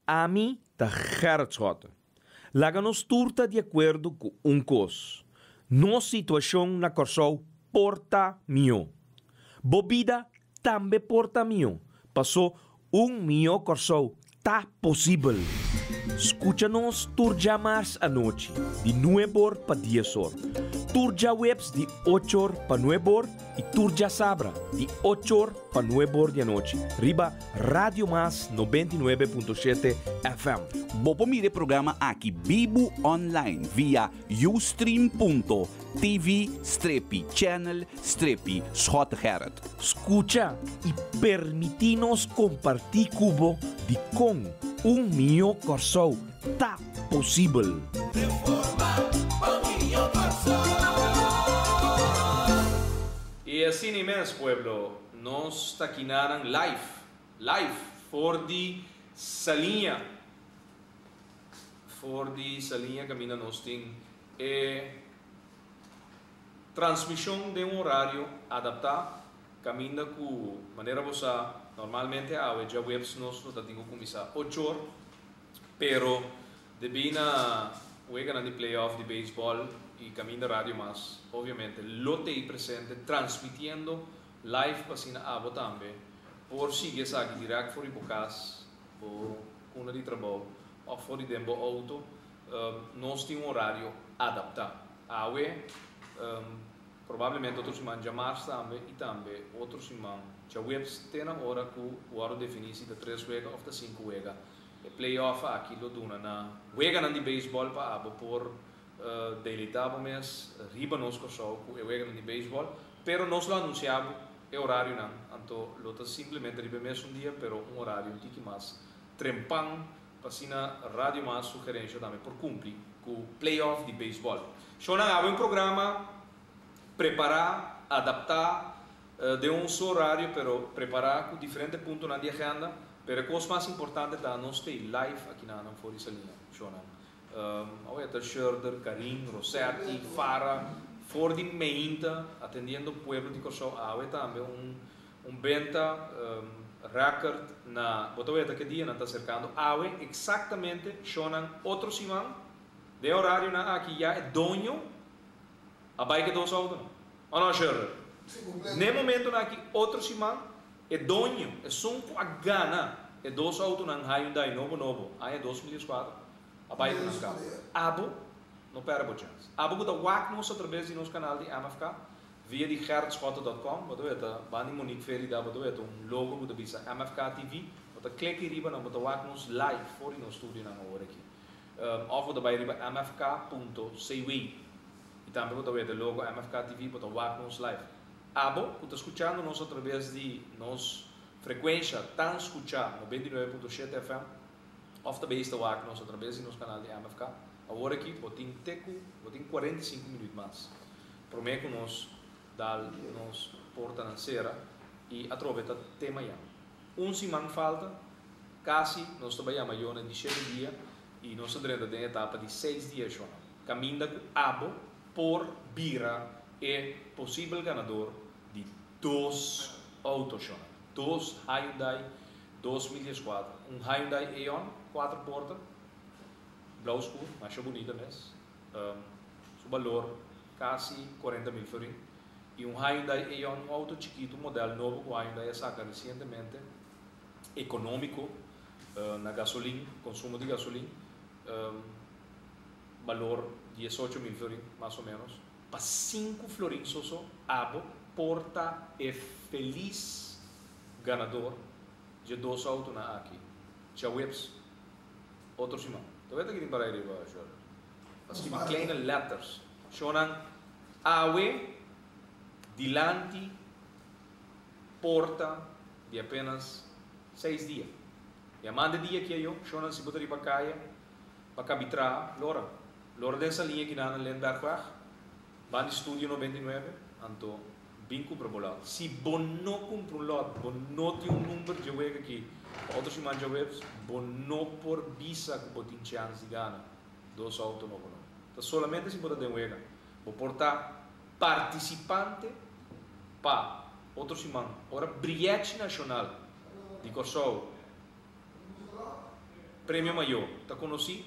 Ami ta Gerrit Schotte. Laga nos tur ta di akuerdo ku un kos, nos situashon na Kòrsou por ta mihó. Bo bida tambe por ta mihó, pasó un mihó Kòrsou ta posibel. Skucha nos tur djamars anochi di nueb'or pa dies'or, tur djaweps di och'or pa nueb'or i tur djasabra di och'or pa nueb'or di anochi riba Radio Mas 99.7 FM. Bo por mira e programa aki bibu online via ustream.tv strepi channel strepi Schottegerrit. Skucha i permití nos kompartí ku bo dikon un mihó Kòrsou ta posibel. I asina mes, pueblo, nos ta kinanan live, live, for di Saliña, for di Saliña kaminda nos tin e transmishon den un orario adaptá, kaminda ku manera bo sa normalmente awe djaweps nos lo ta tin ku kuminsá ocho or, pero debí na weganan di playoff di beisbòl i kaminda Radio Mas obviamente lo t'ei presente transmitiendo live pa asina abo tambe por sigui esaki dirèkt for di bo kas, bo kuna di trabou òf for di den bo outo. Nos tin un orario adaptá. Awe, probablemente otro siman djamars tambe i tambe otro siman djaweps te na ora ku wòrdu definí si ta tres wega òf ta sinku wega. E play-off aki lo duna na weganan di beisbòl pa abo por deleitá bo mes riba nos Kòrsou ku e weganan di beisbòl, pero nos lo anunsiá bo e orarionan, anto lo ta simplemente riba e mesun dia pero un orario un tiki mas trempan pa asina Radio Mas su gerencia tambe por cumpli cu play-off di baseball. Shownan awe un programa prepara, adapta den un su horario pero prepara cu diferente puntonan di agenda, pero e cos mas importante ta nos stay live aki na nan for di Saliña. Shownan awe ta Shurder, Karin, Rosetti, Farah for di meinta atendiendo pueblo di Corsou awe tambe un Un benta record na bo ta weta ke dia nan ta aserkando awe eksaktamente shownan otro siman den orarionan aki ya e doño a bai ke dos autonan o no Shirley? Ne momentonan aki otro siman e doño esun ku a gana e dos autonan Hyundai nobo nobo aña 2004 a bai ku nan kaba abo no pèrdè bo chèns abo ku ta wak nos atrabes di nos kanal di MFK Via di gerritschotte dot com bo ta weta banda di Monique Felida bo ta weta un logo ku ta bisa MFK TV. Bo ta klik riba nan bo ta wak nos live for di nos studionan awor aki. Of bo ta bai riba mfk punto cw i tambe bo ta weta e logo MFK TV bo ta wak nos live. Abo ku ta skuchando nos atraves di nos frekuensha tan skuchá 99.7 FM of ta beis ta wak nos atraves di nos kanal di MFK awor aki bo tin te ku bo tin 45 minuut mas. Promé ku nos dal nos portanan sera i atrobe ta te mañan. Un siman falta, kasi nos ta bai yama yona di shete dia i nos ta drenta den etapa di seis dia shona, kaminda ku abo por bira e posibel ganador di dos outo shona, dos Hyundai 2014, un Hyundai Eon kuater porta, blou skur, masha bunita mes. Su balor kasi 40,000 florin. I un Hyundai Eon, un outo chikitu, un modèl nobo ku Hyundai a saka resientemente, ekonómiko na gasolin, konsumo di gasolin, balor 18,000 florin, mas o ménos. Pa sinku florin soso abo por ta e felis ganador dje dos outonan aki. Djaweps otro siman. Ta wet aki tin para riba, Shirley. Ta skibi kleine letters. Shownan awe dilanti porta di apenas seis dia. E a manda dia aki ayo, shownan si bo ta riba kaya pa kabi traha, lora. Lora den saliña kinan na Lindbergweg, ban di Studio 99, anto bin kumpra bo lot. Si bo no kumpra un lot, bo no tin un number dje wega aki pa otro siman djaweps, bo no por bisa ku bo tin chèns di gana dos outo nobo no. Ta solamente si bo ta den wega. Bo por ta partisipante pa otro siman ora Brièchi Nashonal di Kòrsou. Premio mayó ta konosí,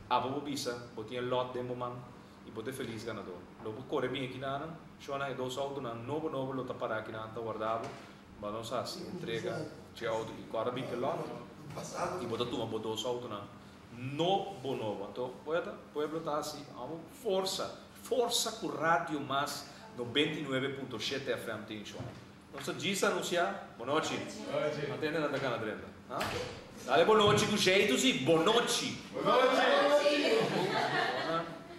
abo por bisa bo tin e lòt den bo man i bo ta e felis ganadó. Lo bo kore bin akinanan, shona e dos outonan nobo nobo lo ta pará akinan ta warda bo, ba nos hasi entrega dje outo i kòrda bin ku e lòt i bo ta tuma bo dos outonan nobo nobo. Anto bo ya ta pueblo ta hasi amo forsa, forsa ku Radio Mas 99.7 FM tin shona. Nos ta djis anunsiá bonochi. Atende nan ta gana drenta. Ha? Dale bonochi ku jeitu si. Bonochi. Bonochi.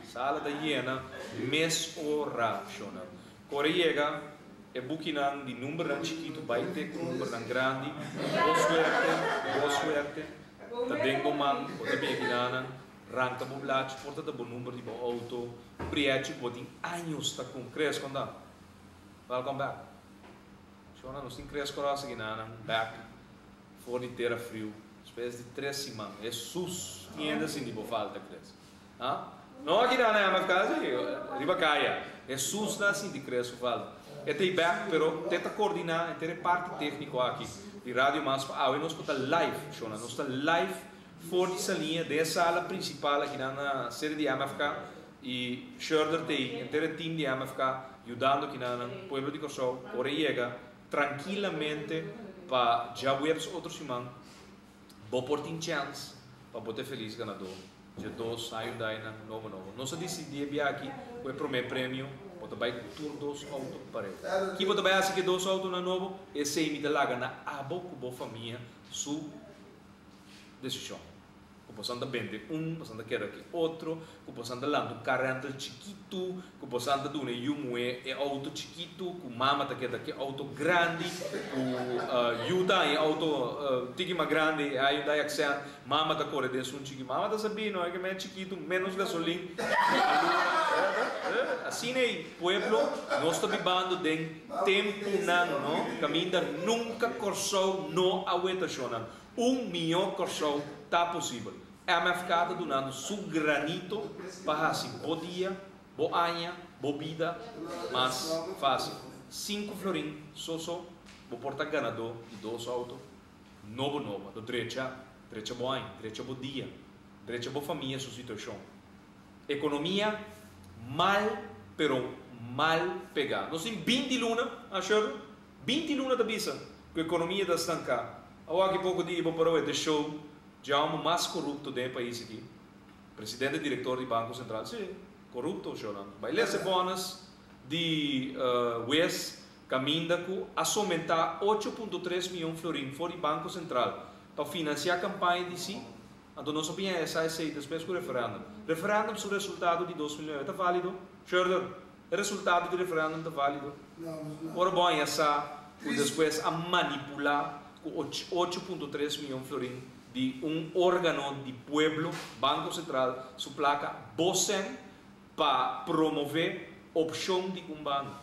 Sala ta yena mes ora shona. Kore yega e bukinan di numbernan chikitu bai te ku numbernan grandi. Bo suerte, bo suerte ta den bo man. Bo ta bin akinanan. Ranka bo blachi por ta ta bo number di bo outo. Priechi ku bo tin años ta kun. Kres konta. Welcome back. Shona, nos tin tres koras aki nanan back for di tera friu despues di tres siman. Hesus, tin hende sinti bo falta, Chris. Ha? No aki nan MFK, si, riba kaya. Hesus na sinti Chris su falta. E ta ei back, pero te ta coordina henter e parti tecnico aki di Radio Mas pa awe nos por ta live, Shona. Nos ta live for di Saliña den e sala principal aki nan na sede di MFK. I Schurder t'ei henter e team di MFK yudando kinanan pueblo di Kòrsou ora e yega trankilamente pa djaweps otro siman bo por tin chèns pa bo ta e felis ganadó dje dos Hyundainan nobo nobo. Nos a disidí e bia aki ku e promé premio bo ta bai ku tur dos outo pareu. Ki bo ta bai hasi ku e dos outonan nobo? Esei mi ta laga na abo ku bo famia su desishon. Ku bosan ta bende un, bosan ta keda ki otro, ku bosan ta lanta un car rental chikitu, ku bosan ta duna e yu muhé e outo chikitu, ku mama ta keda ki outo grandi, ku yu ta haña e outo tiki mas grandi, e Hyundai Accent, mama ta kore den esun chiki. Mama ta sabí no, e ke mei chikitu, ménos gasolin, aluna. Asina ei, pueblo, nos ta bibando den tempunan, no, kaminda nunka Kòrsou no a weta shonnan. Un mihó Kòrsou ta posibel. MFK ta dunando su granito pa hasi bo dia, bo aña, bo bida mas fásil. Sinku florin so so bo por ta ganadó di dos outo nobo nobo. Anto drecha, drecha bo aña, drecha bo dia, drecha bo famia su situashon. Ekonomia mal pero mal pegá. Nos tin 20 luna, a Shirley? 20 luna ta bisa ku ekonomia ta stanká. Awor aki poko dia bo por a weta e show dje hòmber mas korupto den e pais aki, presidente direktor di Banko Sentral. Sí, korupto shownan. Bai lesa e vònes di wes kaminda ku a somentá 8.3 mion florin for di Banko Sentral pa finansiá kampaña di sí. Anto nos a biña esa esei despues ku referèndum. Referèndum su resultado di 2009 ta válido? Schurder. E resultado di referendum ta válido? Ora bo haña sa ku despues a manipulá ku 8.3 mion florin di un órgano di pueblo, Banko Sentral, su plaka bo sèn pa promové opshon di un banda.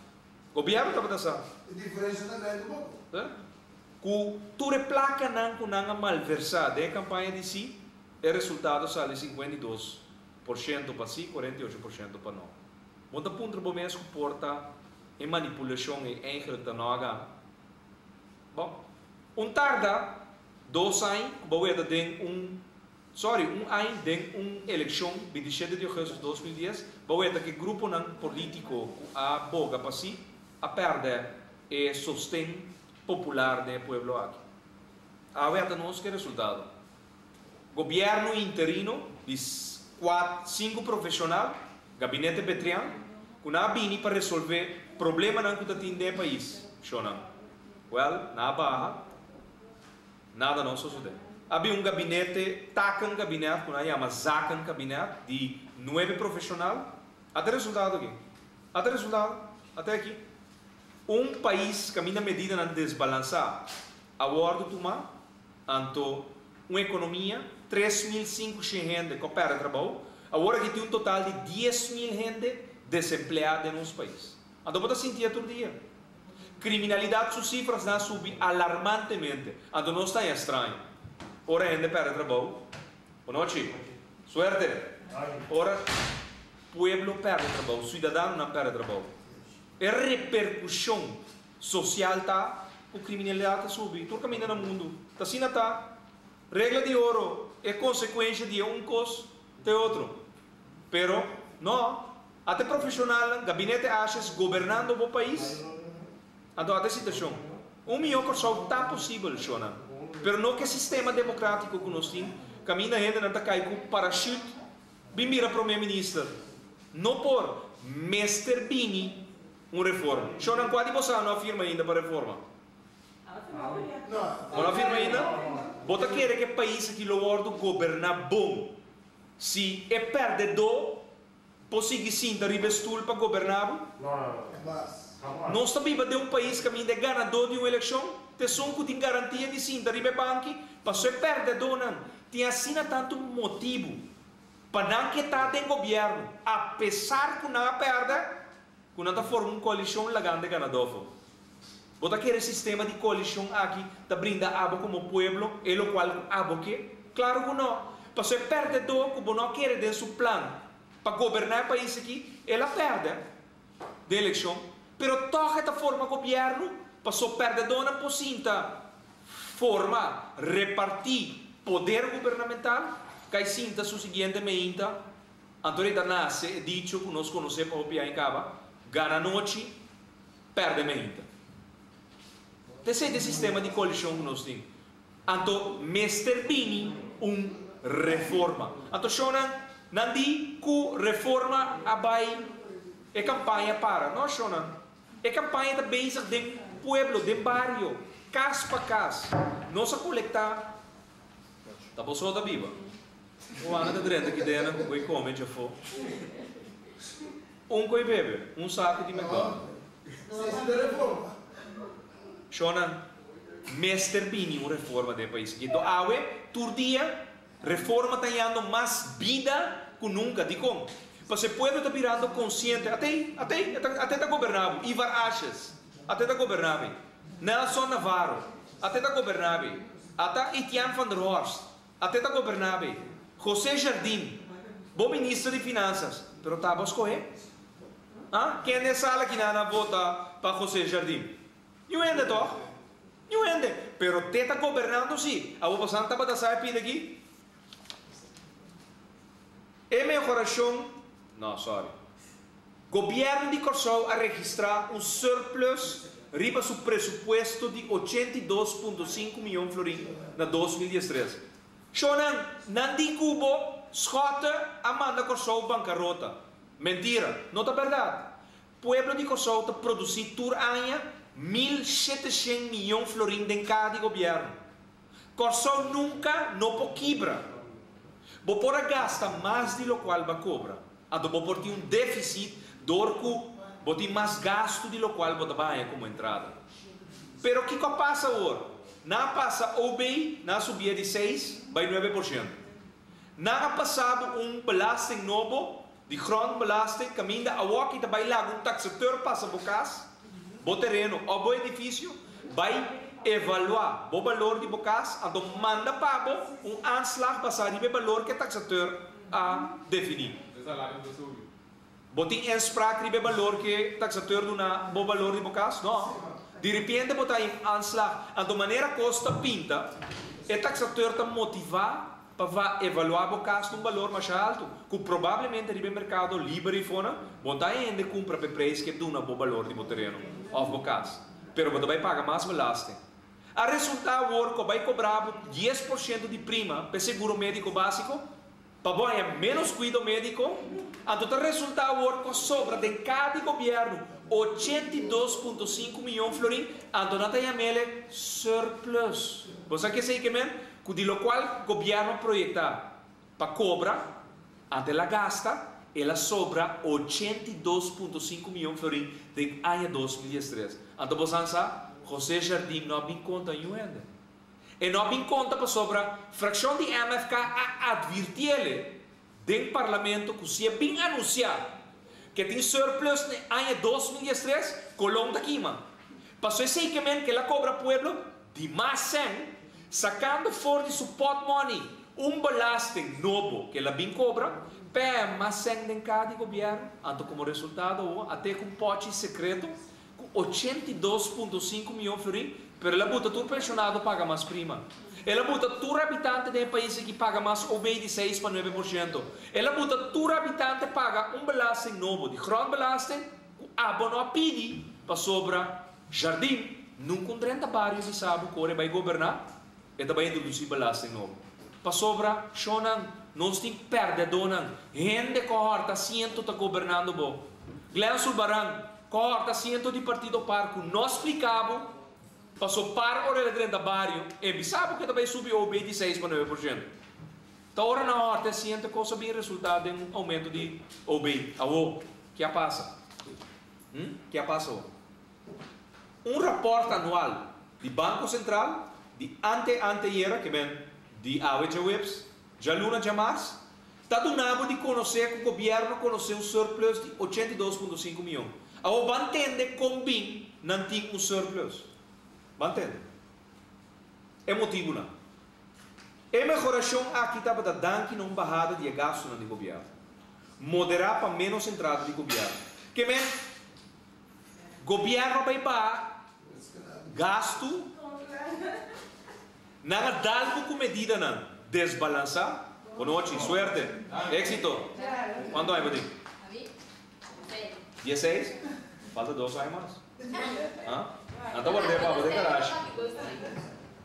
Gobièrnu tabata sa. E diferensha ta grandi poko. Ku tur e plakanan ku nan a malversá den e kampaña di sí, e resultado sali 52% pa sí, 48% pa no. Bo ta puntra bo mes ku por ta e manipulashon ei eigenlijk ta no a gana? Bon, un tarda dos añ ku bo weta den un, sorry, un añ den un elekshon 27 di augustus 2010, bo weta ku e gruponan politiko ku a boga pa sí a pèrdè e sosten popular den e pueblo aki. Awe ata nos ku e resultado. Gobièrnu interino di kuat sinku profeshonal, Gabinete Betrian, ku nan a bini pa resolvé problemanan ku ta tin den e pais, shonnan. Wèl, nan a baha, nada no sosodé. A bin un gabinete, takenkabinet, ku nan a yama zakenkabinet, di nuebe profeshonal. Ata e resultado aki. Ata e resultado. Ata aki. Un pais kaminda medidanan desbalansá a wòrdu tumá. Anto un ekonomia, 3500 hende ku a pèrdè trabou, awor aki tin un total di 10.000 hende desempleá den nos pais. Anto bo ta sintié tur dia. Kriminalidat su sifrasnan a subi alarmantemente. Anto nos ta haña straño ora hende pèrdè trabou. Bonochi. Suerte. Ora pueblo pèrdè trabou, siudadanonan pèrdè trabou, e reperkushon sosial ta ku kriminalidat ta subi tur kaminda na mundu. Ta asina ta. Regla di oro. E konsekuensha di un kos te otro. Pero, no, ata profeshonal, gabinete Asjes gobernando e pais, anto ata situashon. Un mihó Kòrsou ta posibel, Shona. Pero no ku e sistema demokrátiko ku nos tin, kaminda hende nan ta kai ku parachute, bin mira promé minister. No por, mester bini un reforma. Shona, kua di boso no a firma ainda pa reforma? No. No a firma ainda? Bo ta kere ku e pais aki lo wòrdu goberná bon. Si e pèrdèdó, por sigui sinta riba stul pa goberná? Mas. Nos ta biba den un pais ku ta ganadó di un elekshon, ta esun ku tin garantia di sinta riba banki, pa e pèrdèdónan. Tin asina tantu motibu pa nan ke ta den gobièrnu, apesar ku nan a pèrdè, ku nan ta forma un koalishon lagando ganadó. Bo ta kere sistema di koalishon aki ta brinda abo komo pueblo, e lokual abo ke? Klaro ku no. Pa e pèrdèdó ku bo no kere den su plan pa goberná e pais aki, el a pèrdè e elekshon. Pero toch ta forma gobièrnu, pa e pèrdèdónan por sinta forma, repartí poder gubernamental, kai sinta su siguiente meinta, anto ta nase e dicho ku nos konosé pa opiá kaba, gana anochi, pèrdè meinta. Esei ta e sistema di koalishon ku nos tin. Anto, mester bini un reforma. Anto, Shona, nan di ku reforma a bai e kampaña para. No, Shona. E kampaña ta bezig den pueblo, den bario, kas pa kas. Nos a kolektá. Ta boso ta biba. O ana ta drenta aki den ku koi kome djafó. Un koi bebe, un saku di McDonald's. Si, di reforma. Shona, mester bini un reforma den pais. Anto, awe, tur dia, reforma ta hañando mas bida ku nunka. Di kon? Pasobra e pueblo ta birando konsiente. Ata ta goberná. Ivar Asjes, ata ta goberná. Nelson Navarro, ata ta goberná. Ata Etienne van der Horst, ata ta goberná. José Jardim, bon minister di Finansa, pero ta bo a skohe? Ah? Ken den sala aki nan a vota pa José Jardim? Ningun hende toch? Ningun hende. Pero te ta gobernando si. Abo pasando tabata sa pida aki? E mehorashon, no, sorry. Gobièrnu di Kòrsou a registrá un surplus riba su presupuesto di 82,5 mion florin na 2013. Shonan, nan di ku bo, Schotte a manda Kòrsou bankarota. Mentira, no ta bèrdat. Pueblo di Kòrsou ta produsí tur aña 1.700 mion florin den kaha di gobièrnu. Kòrsou nunka no por kibra. Bo por gasta mas di lokual bo a kobra. Anto bo por tin un défisit dor ku bo tin mas gastu di lokual bo ta haña komo entrada. Pero kiko a pasa awor? Nan a pasa OB, nan a subi di 6 bai 9%. Nan a pasa un belasting nobo, di grondbelasting, kaminda awor ku bai laga un taxateur pasa bo kas, bo tereno òf bo edifisio, bai evaluá bo balor di bo kas, anto manda pa bo un aanslag basá riba e balor ku e taxateur a definí. Bo tin inspraak riba e balor ku e taxateur duna bo balor di bo kas? No. Di repente bo tin aanslag. Anto manera kos ta pinta, e taxateur ta motivá pa evaluá bo kas un balor mas haltu, ku probablemente riba merkado liber i fona, bo ta hende kumpra pa preis ku duna bo balor di bo tereno òf bo kas. Pero bo bai paga mas belasting. A resultá ku bai kobra 10% di prima pa seguro médiko básiko, pa bo menos kuido médiko, anto ta resultá ku sobra di kada gobièrnu 82,5 mion florin, anto nan ta yam'é surplus. Bo sa kiko esei ke men? Ku di lokual gobièrnu proyektá pa kobra, anto el a gasta, el a sobra 82,5 mion florin den aña 2013. Anto bo sa, José Jardim no a bin konta ainda. E no a bin konta pasobra frakshon di MFK a atvertí den parlamento ku si e bin anunsiá ku tin surplus na aña 2013, Kolon ta kima. Paso esei ke men ku el a kobra pueblo di mas 100, sakando for di su portemonnee un belasting nobo ku el a bin kobra, pa mas 100 den kaha di gobièrnu, anto komo resultado, ata ku un pòchi sekreto, ku 82,5 mion florin, pero el a buta tur penshonado paga mas prima. El a buta tur habitante di e pais aki paga mas OB di 6 pa 9%. El a buta tur habitante paga un belasting nobo, di grondbelasting, ku abo no a pidi, pasobra Jardim nunka un 30 bario bisa bo ku ora e bai goberná, e ta bai introdusí belasting nobo. Pasobra, shonnan, nos tin pèrdèdónan, hende ku a hòrta asiento ta gobernando bo. Glenn Sulbaran, ku a hòrta asiento di partido par ku no a splika bo, paso par ora el a drenta bario, e bisa bo ku e ta bai subi OB di 6 pa 9%. Ta ora nan hòrta asiento kos a bin resultá den un oumento di OB. Awó, ke a pasa? Hm? Ke a pasa awó? Un rapòrt anual di Banko Sentral di ante-anteyera, ke men di awe djaweps, djaluna djamars, ta duna bo di konosé ku gobièrnu konosé un surplus di 82.5 mion. Awor ban tende kon bin nan tin un surplus. Ban tende e motibunan. E mehorashon aki tabata danki na un bahada di e gastunan di gobièrnu, moderá pa ménos entrada di gobièrnu. Ke men gobièrnu a bai baha gastu, nan a dal bo ku medidanan desbalansá. Bonochi, suerte, éksito. Kuantu aña bo tin? 16? Falta dos aña mas. Ha? Nan ta ward'é pa bo den garashi.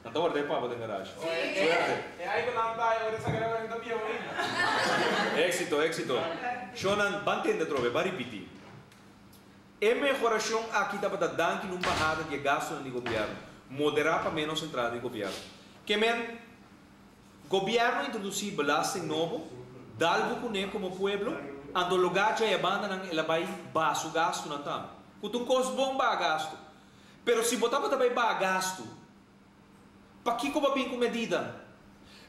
Nan ta ward'é pa bo den garashi. Suerte. Éksito, éksito. Shonnan, ban tende atrobe, ban ripití. E mehorashon aki tabata danki na un bahada di e gastunan di gobièrnu, moderá pa ménos entrada di gobièrnu. Ke men, gobièrnu a introdusí belasting nobo, dal bo kuné komo pueblo, anto logá djai a bandanan el a bai baha su gastunan tambe. Ku ta un kos bon baha gastu. Pero si bo tabata bai baha gastu, pakiko bo a bin ku medida?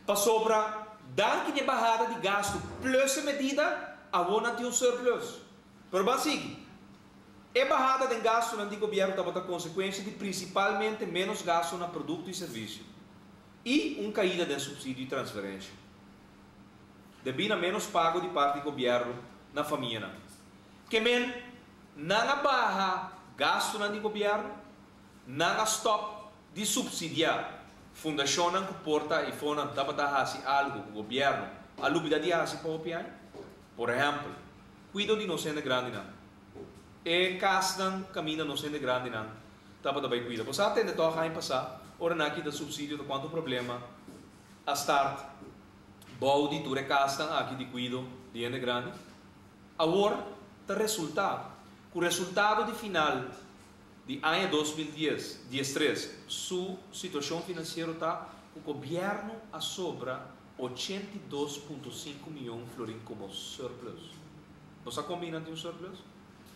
Pasobra danki di e bahada di gastu plus e medida, awor nan tin un surplus. Pero ban sigui. E bahada den gastunan di gobièrnu tabata konsekuensia di prinsipalmente ménos gastu na produkto i servisio i un kaida den supsidio i transferensha, debí na ménos pago di parti di gobièrnu na famianan. Ke men, nan a baha gastunan di gobièrnu, nan a stòp di supsidiá fundashonnan ku por ta i fonan tabata hasi algu ku gobièrnu a lubidá di hasi pa hopi aña. Por ehèmpel, Kuido di nos hende grandinan. E kasnan kaminda nos hende grandinan tabata bai kuida. Bo sa tende tòg aña pasá ora nan a kita supsidio ta kuantu problema a start bou di tur e kasnan aki di kuido di hende grandi. Awor ta resultá ku resultado di final di aña 2010, 13 su situashon finansiero ta ku gobièrnu a sobra 82.5 mion florin komo surplus. Bo sa kon bini nan tin un surplus?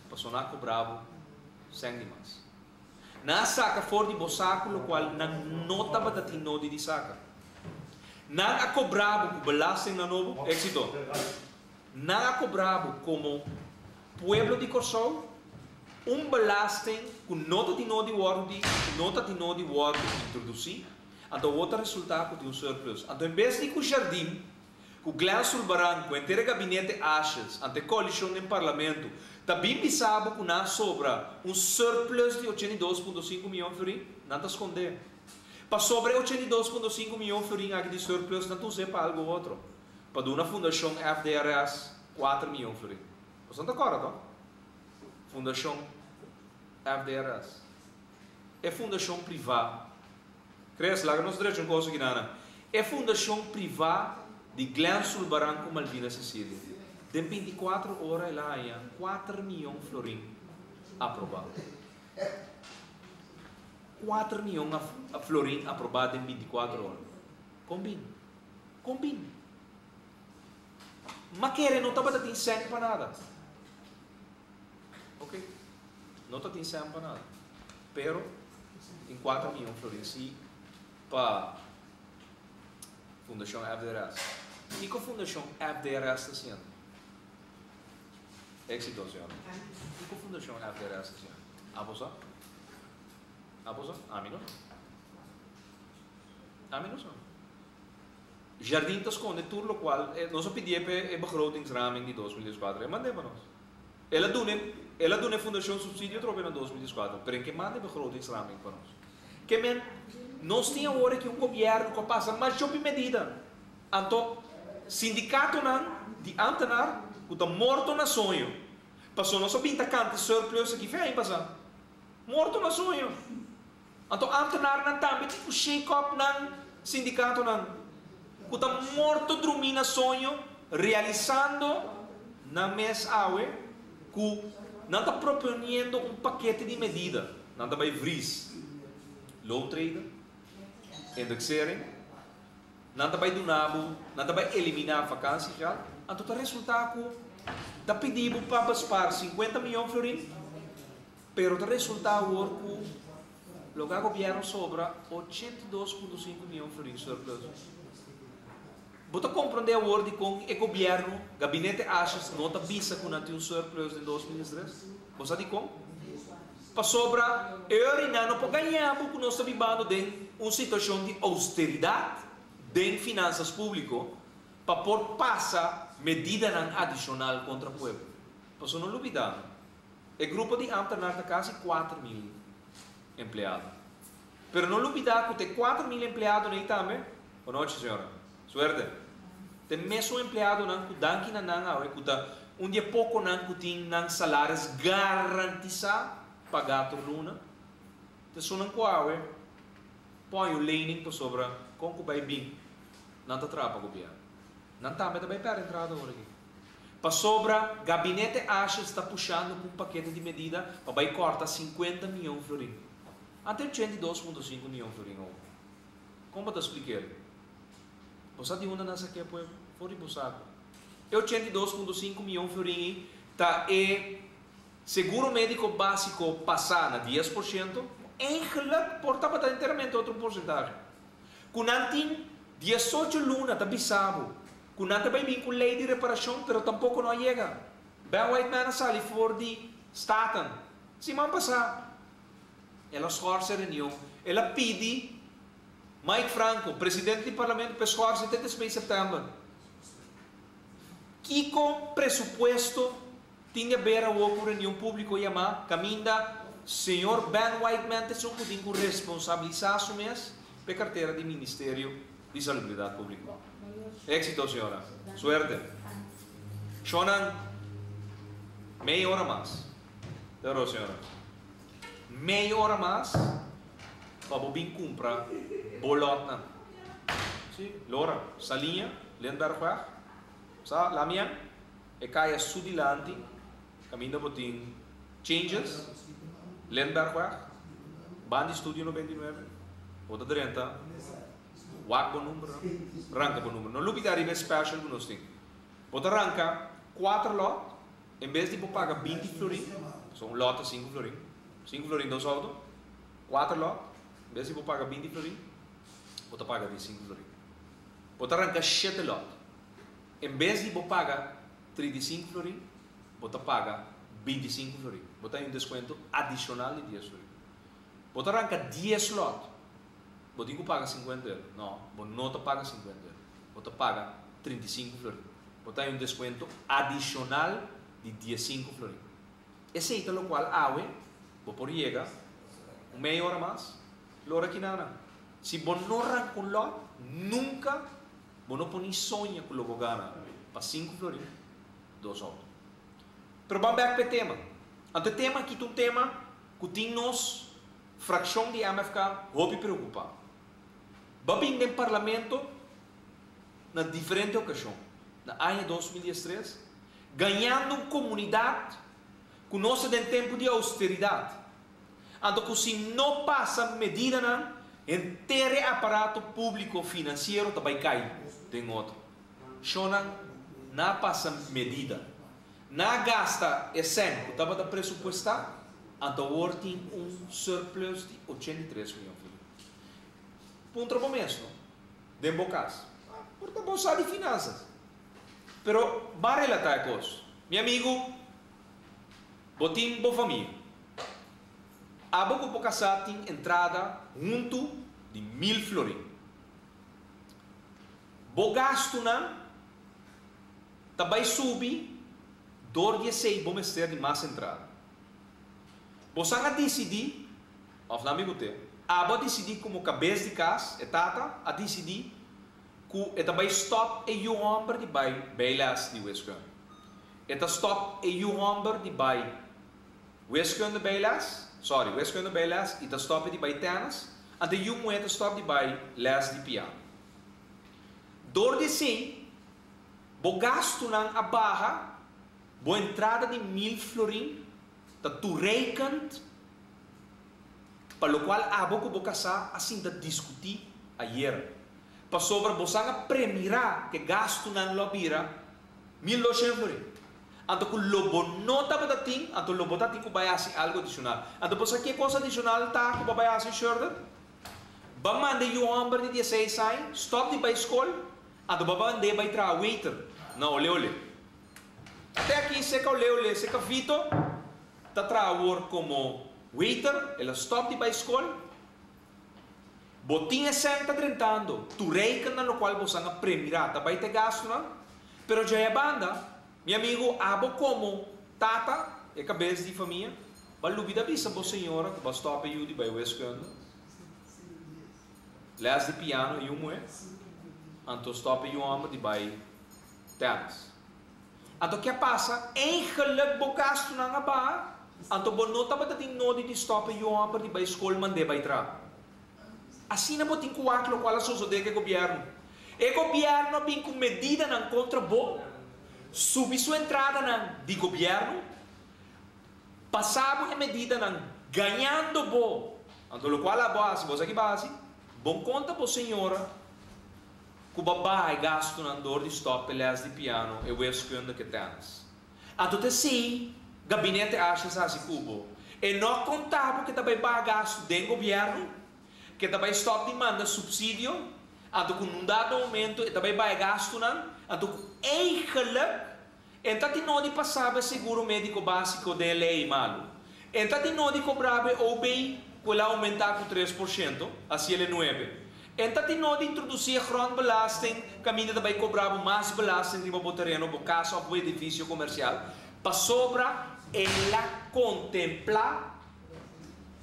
Pasobra nan a kobra bo sèn di mas. Nan a saka for di bo saku lokual nan no tabata tin nodi di saka. Nan a kobra bo ku belastingnan nobo, éksito. Nan a kobra bo komo pueblo di Kòrsou un belasting ku no ta tin nodi wòrdu di no ta tin nodi wòrdu introdusí. Anto awor ta resultá ku tin un surplus. Anto en bes di ku Jardim, ku Glenn Sulbaran, ku henter e gabinete Asjes, anto e koalishon den parlamento, ta bin bisa bo ku nan a sobra un surplus di 82.5 mion florin, nan ta skondé. Pasobra e 82.5 mion florin aki di surplus nan ta us'é pa algu otro, pa duna Fundashon FDRS 4 mion florin. Boso no ta kòrda tòg? Fundashon FDRS. E fundashon privá. Chris, laga nos drecha un kos aki nana. E fundashon privá di Glenn Sulbaran ku Malvina Cecilia. Den 24 ora el a haña 4 mion florin aprobá. 4 mion florin aprobá den 24 ora. Kon bin? Kon bin? Ma kere no tabata tin sèn pa nada. Ok, no ta tin sèn pa nada, pero tin 4 mion florin si pa Fundashon FDRS. Kiko Fundashon FDRS ta hasiendo? Éxito, señora. Kiko Fundashon FDRS ta hasiendo? Abo sa? Abo sa? Ami no sa. Ami no sa. Jardin ta skonde tur lokual nos a pidié pa e begrotingsraming di 2014, e mand'é pa nos. El a duna e el a duna e fundashon supsidio atrobe na 2014, pero en ke manda e begrotingsraming pa nos? Ke men. Nos tin awor aki un gobièrnu ku a pasa masha hopi medida. Anto sindikatonan di ámtenar ku ta morto na soño. Pasobra nos a bin ta kanta surplus aki fe aña pasá. Morto na soño. Anto ámtenarnan tambe tin ku shake up nan sindikatonan ku ta morto drumí na soño realisando nan mes awe ku nan ta proponiendo un pakete di medida. Nan ta bai vries loontreden, indexering, nan ta bai duna bo, nan ta bai eliminá vakansiegeld, anto ta resultá ku ta pidi bo pa bespaar 50 mion florin, pero ta resultá awor ku loke a gobièrnu sobra 82,5 mion florin surplus. Bo ta komprondé awor dikon e gobièrnu, gabinete Asjes, no ta bisa ku nan tin un surplus den 2003? Bo sa dikon? Pasobra e ora no por gaña bo ku nos ta bibando den un situashon di ousteridat den finansas públiko pa por pasa medidanan adishonal kontra pueblo. Pasobra no lubidá, e grupo di ámtenar ta kasi 4000 empleado. Pero no lubidá ku te 4000 empleadonan ei tambe. Bon nochi, señora. Suerte. Te mesun empleadonan ku danki na nan awe ku ta un di e pokonan ku tin nan salaris garantisá pagá tur luna. Te esunnan ku awe pon un lening pasobra kon ku bai bin nan ta traha pa gobièrnu. Nan tambe ta bai pèrdè entrada ora aki. Pasobra gabinete Asjes ta pushando ku un pakete di medida pa bai kòrta 50 mion florin. Ante 82,5 mion florin over. Kon bo ta splik'é? Bo sa di unda nan sak'é, pueblo? For di bo saku. E 82,5 mion florin ei ta e seguro médiko básiko pasá na 10%, eigenlijk por tabata enteramente otro porsentahe. Ku nan tin 18 luna ta bisa bo ku nan ta bai bin ku lei di reparashon, pero tampoko no a yega. Ben Whiteman a sali for di Staten siman pasá. El a schors e reunion. El a pidi Mike Franco, presidente di parlamento, pa schors te despues di sèptèmber. Kiko presupuesto tin di aber awor ku reunion públiko yamá kaminda señor Ben Whiteman ta esun ku tin ku responsabilisá su mes pa e kartera di Ministerio di Salubridat Públiko? Éksito, señora. Suerte. Shonnan, mei ora mas. Pero, señora, mei ora mas pa bo bin kumpra bo lòtnan. Sí, Lora, Saliña, Lindbergweg, sa, Lamian, e kaya su dilanti, kaminda bo tin Changes, Lindbergweg, banda di Studio 99, bo ta drenta, wak bo number, ranka bo number. No lubidá riba e special ku nos tin. Bo ta ranka kuater lòt, en bes di bo paga 20 florin, so un lòt ta 5 florin, 5 florin dos outo, kuater lòt, en bes di bo paga 20 florin, bo ta paga 15 florin. Bo ta ranka 7 lòt, en bes di bo paga 35 florin, bo ta paga 25 florin. Bo ta haña un deskuento adishonal di 10 florin. Bo ta ranka 10 lòt, bo tin ku paga 50 euro. No, bo no ta paga 50 euro. Bo ta paga 35 florin. Bo ta haña un deskuento adishonal di 15 florin. Esei ta lokual awe bo por yega un mei ora mas, Lora kinana. Si bo no ranka un lòt, nunka bo no por ni soña ku lo bo gana pa 5 florin dos outo. Pero ban bèk pa e tema. Anto e tema aki ta un tema ku tin nos frakshon di MFK hopi preokupá. Bo a bin den parlamento na diferente okashon na aña 2013, gañando un komunidat ku nos ta den tempu di ousteridat. Anto ku si no pasa medidanan, henter e aparato públiko finansiero ta bai kai den otro. Shonnan na pasa medida. Na gasta e sèn ku tabata presupuestá, anto awor tin un surplus di 83 mion florin. Puntra bo mes, no? Den bo kas. Por ta bo sa di finansas. Pero ban relatá e kos. Mi amigu, bo tin bo famia. Abo ku bo kasá tin entrada huntu di 1000 florin. Bo gastunan ta bai subi dor di esei bo mester di mas entrada. Bosan a disidí, òf nan mi ku te, Abo a disidí komo kabes di kas, e tata a disidí ku e ta bai stòp e yu hòmber di bai bijles di wiskunde. E ta stòp e yu hòmber di bai wiskunde bijles, sorry, wiskunde bijles i ta stòp e di bai tènis, anto e yu muhé ta stòp di bai lès di piano. Dor di esei, bo gastunan a baha, bo entrada di mil florin ta toereikend pa lokual abo ku bo kasá a sinta diskutí ayera. Pasobra bosan a premirá ku e gastunan lo a bira 1200 florin. Anto ku lo bo no tabata tin, anto lo bo ta tin ku bai hasi algu adishonal. Anto bo sa ke kos adishonal ta ku bo a bai hasi, Shurden? Ba manda e yu hòmber di dieseis aña stòp di bai skol, anto bo a mand'é bai traha waiter na Ole Ole. Te aki seka Ole Ole, seka Vito ta traha awor komo waiter, el a stòp di bai skol. Bo tin e sèn ta drentando, tur reikennan lokual bosan a premirá ta bai ta e gastunan. Pero djei a banda, mi amigu, abo komo tata, e kabes di famia, bo a lubida bisa bo señora ku bo a stòp e yu di bai wiskunde, lès di piano e yu muhé, anto stòp e yu hòmber di bai tènis. Anto ke a pasa? Eigenlik bo gastunan a baha, anto bo no tabata tin nodi di stòp e yu hòmber di bai skol mand'é bai traha. Asina bo tin ku wak lokual a sosodé ku e gobièrnu. E gobièrnu a bin ku medidanan kontra bo, subi su entradanan di gobièrnu, pasa bo e medidanan gañando bo. Anto lokual abo a hasi, bo sa ki bo a hasi? Bon konta bo señora Ku bo a baha e gastunan dor di stòp e lès di piano, e wiskunde ku e tènis. Anto ta esei Gabinete Asjes a hasi ku bo. E no a konta bo ke ta bai baha gastu den gobièrnu, ke ta bai stòp di manda supsidio, anto ku nun dado momento e ta bai baha e gastunan, anto ku eigenlik e ta tin nodi pasa bo e seguro médiko básiko den e lei malu. E ta tin nodi kobra bo e OB ku el a oumentá ku 3%, hasi el e nuebe. E ta tin nodi introdusí e grondbelasting kaminda ta bai kobra bo mas belasting riba bo tereno, bo kas òf bo edifisio komersial, pasobra el a kontemplá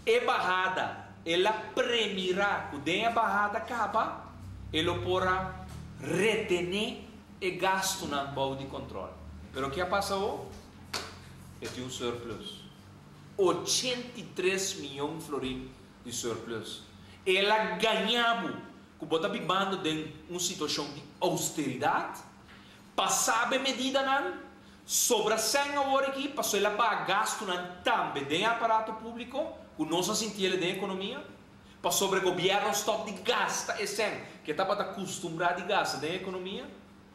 e bahada, el a premirá ku den e bahada kaba e lo por a retené e gastunan bou di kontròl. Pero ke a pasa awor? E tin un surplus. 83 mion florin di surplus. El a gaña bo ku bo ta bibando den un situashon di ousteridat. Pasa bo e medidanan, sobra sèn awor aki pasobra el a baha gastunan tambe den e aparato públiko ku nos a sinti el den ekonomia. Pasobra e gobièrnu a stòp di gasta e sèn ku e tabata kustumbrá di gasta den ekonomia,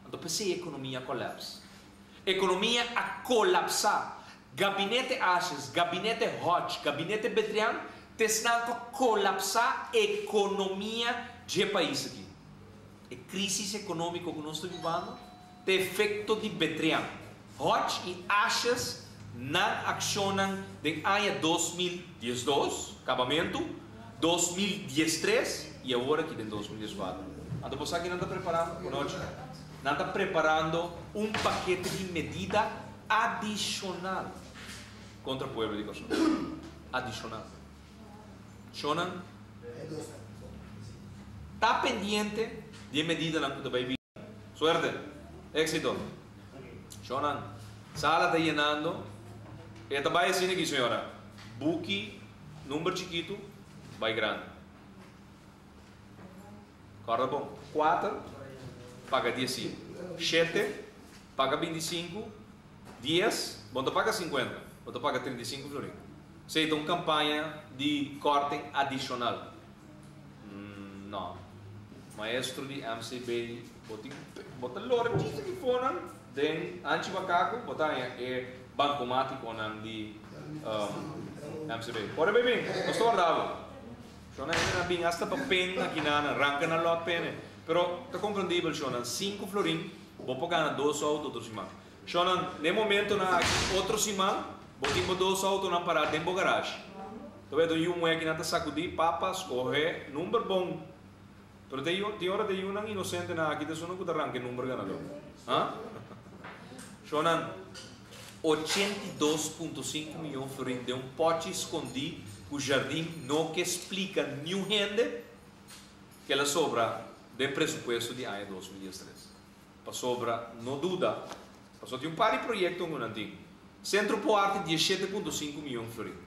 anto p'esei e ekonomia a kòlèps. Ekonomia a kolapsá. Gabinete Asjes, Gabinete Hodge, Gabinete Betrian ta esnan ku a kolapsá ekonomia dje pais aki. E krísis ekonómiko ku nos ta bibando ta efekto di Betrian, Hodge i Asjes nan akshonnan den aña 2012, kabamentu, 2013 i awor aki den 2014. Anto bo sa ki nan ta preparando? Bonochi. Nan ta preparando un pakete di medida adishonal kontra pueblo di Kòrsou. Adishonal. Shonnan ta pendiente di e medidanan ku ta bai bini. Suerte! Éxito! Shonnan, sala ta yenando. E ta bai asina aki, señora. Buki number chikitu bai grandi. Kòrda bon, kuater paga diesinku, shete paga bintisinku, dies bo no ta paga sinkuenta, bo ta paga 35 florin. Esei ta un kampaña di kòrting adishonal. No. Maestro di MCB, bo tin bo ta lora djis aki fonan den Anchi Makaku, bo ta haña e bankomatikonan di MCB. Ora bay bin, nos ta warda bo. Shona hende nan bin hasta pa pen aki nan, nan ranka nan lòt pene. Pero ta komprendibel shona, sinku florin bo por gana dos outo otro siman. Shona, n'e momentonan aki otro siman bo tin bo dos outonan pará den bo garashi. Ta wet un yu muhé aki nan ta sakudí, papa skohe number bon. Pero te yu, tin ora te yunan inosentenan aki ta esunnan ku ta ranka e number ganadó. Ha? Shona, 82.5 miyon florin den un pòchi skondí. Ku Jardim no ke splika niun hende ku el a sobra den presupuesto di aña 2013. Pasobra no duda, pasobra tin un par di proyekto ku nan tin. Sentro po Arte 17,5 mion florin.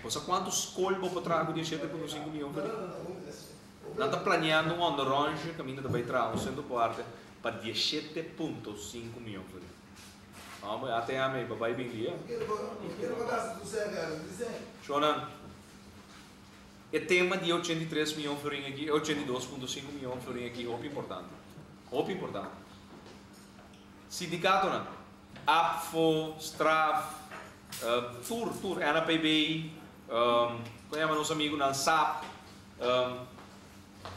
Bo sa kuantu skol bo por traha ku 17,5 mion florin? Nan ta planeando un onderonsje kaminda ta bai traha un Sentro po Arte pa 17,5 mion florin. Hombre, ATM, pa bai bin lia. Shonan, e tema di 83 mion florin aki, 82,5 mion florin aki, hopi importante. Hopi importante. Sindikatonan, ABVO, STRAF, tur, NAPB, kon yama nos amigunan, SAP,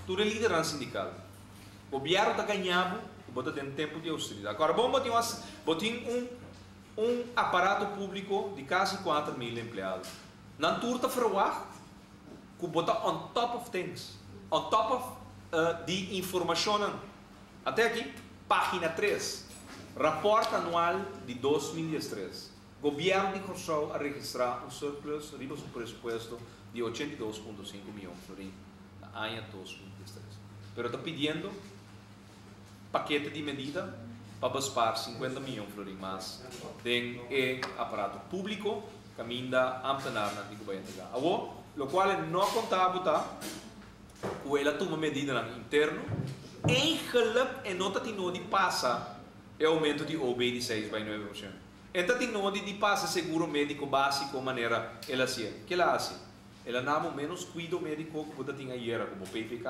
tur e lidernan sindikal. Gobièrnu ta gaña bo ku bo ta den tempu di austeridat. Agora bon bo tin un bo tin un un aparato públiko di kasi 4000 empleado. Nan tur ta verwacht ku bo ta on top of things, on top of di informashonnan. Ate aki, página 3, rapòrt anual di 2013. Gobièrnu di Kòrsou a registrá un surplus riba su presupuesto di 82,5 mion florin na aña 2013. Pero ta pidiendo pakete di medida pa bespaar 50 mion florin mas den e aparato públiko kaminda ambtenarnan tin ku bai entregá. Awor, lokual no konta bo ta ku el a tuma medidanan interno, eigenlijk e no tatin nodi pasa e oumento di OB di 6 bai 9%. E tatin nodi di pasa seguro médiko básiko manera el a hasié. Ke el a hasi? El a duna ménos kuido médiko ku bo tatin ayera ku bo PVK.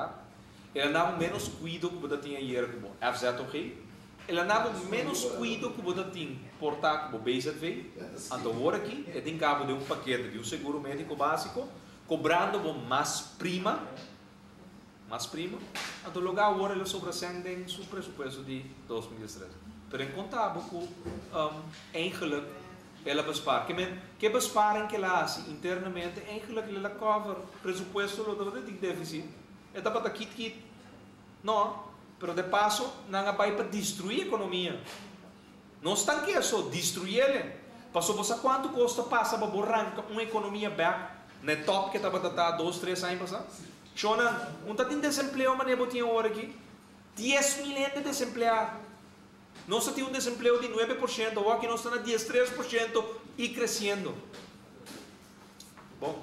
El a duna ménos kuido ku bo tatin ayera ku bo FZOG. El a duna ménos kuido ku bo tatin por ta ku bo BZV. Anto awor aki, e tin kabo di un pakete di un seguro médiko básiko, kobrando bo mas prima, mas prima. Anto logo awor el a sobra sèn den su presupuesto di 2013. Pero e konta bo ku eigenlijk el a bespaar. Ke men, ke besparing ku el a hasi internamente, eigenlijk el a cover presupuesto lo tabatin défisit. E tabata kit kit. No, pero de paso nan a bai pa destruí ekonomia. No stank eso, destruyé. Paso bo sa kuantu kosta pasa pa bo ranka un ekonomia back na top ku tabata ta 2, 3 aña pasá. Shona, un tatin desempleo manera bo tin awor aki. 10 mil hende desempleá. Nos tin un desempleo di 9%, aki nos ta na 13% i kresiendo. Bon,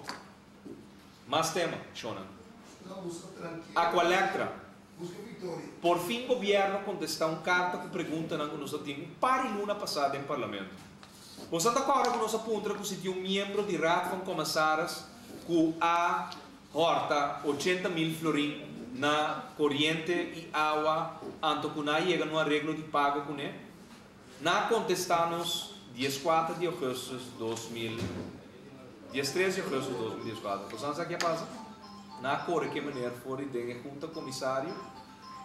mas tema, Shona. No, buska trankil. Aqualectra. Buska viktoria. Por fin gobièrnu a kontestá un karta ku pregunta ku nos tin un par di luna pasá den parlamento. Bo ta kòrda ku nos a puntra ku si tin un miembro di Raad van Commissaris ku a hòrta 80 mil florin na koriente i awa anto ku nan a yega na un areglo di pago kuné. Nan a kontestá nos 14 di ougùstùs 2000, 13 di ougùstùs 2014. Anto, sabe kiko a pasa? Nan a kore ku e meneer for di den hunta komisario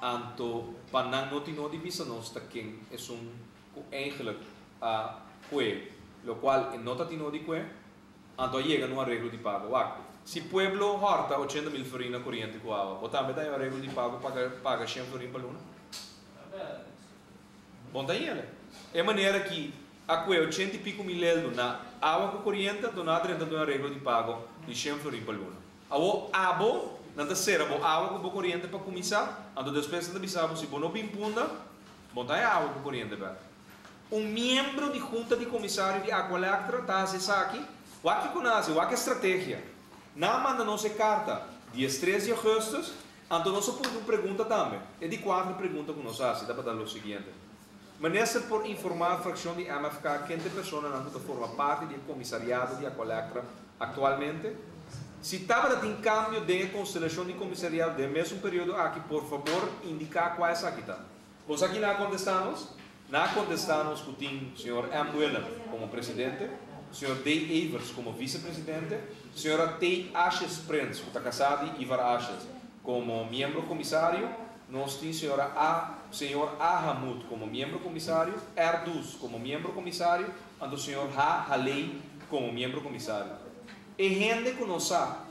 anto pa nan no tin nodi bisa nos ta ken esun ku eigenlijk a kue, lokual no tatin nodi kue, anto a yega na un areglo di pago. Wak, si pueblo hòrta 80 mil florin na koriente ku awa, bo tambe ta un areglo di pago paga 100 florin pa luna? Bon, ta ei. E manera ku a kue 80 i piku mil euro na awa ku koriente, anto nan a drenta un areglo di pago di 100 florin pa luna. Awo abo, nan ta sera bo awa ku bo koriente pa kuminsá, anto despues nan ta bisa si bo no bin Punda, bo ta awa ku koriente bèk. Un miembro di hunta di komisario di Aqualectra ta hasi esaki, wak kiko nan a hasi, wak strategia. Nan a manda nos e karta 13 di ougùstùs, anto nos a pone un pregunta tambe. E di kuater pregunta ku nos a hasi, ta lo siguiente. Minister por informá e frakshon di MFK ken ta e personanan ku ta forma parti di komisariado di Aqualectra aktualmente? Si tabatin kambio di konstelashon di komisariado den mesun periodo aki, por fabor, indiká kua esaki ta. Bo aki nan a kontestá nos? Nan a kontestá nos ku tin señor M. Willem komo presidente, señor D. Evers komo visepresidente, señora T. Ashes Prins, ku ta kasá di Ivar Ashes, komo miembro komisario, nos tin señora A, señor A. Hamut komo miembro komisario, Erdus komo miembro komisario, anto señor H. Haley komo miembro komisario. E hende ku nos sa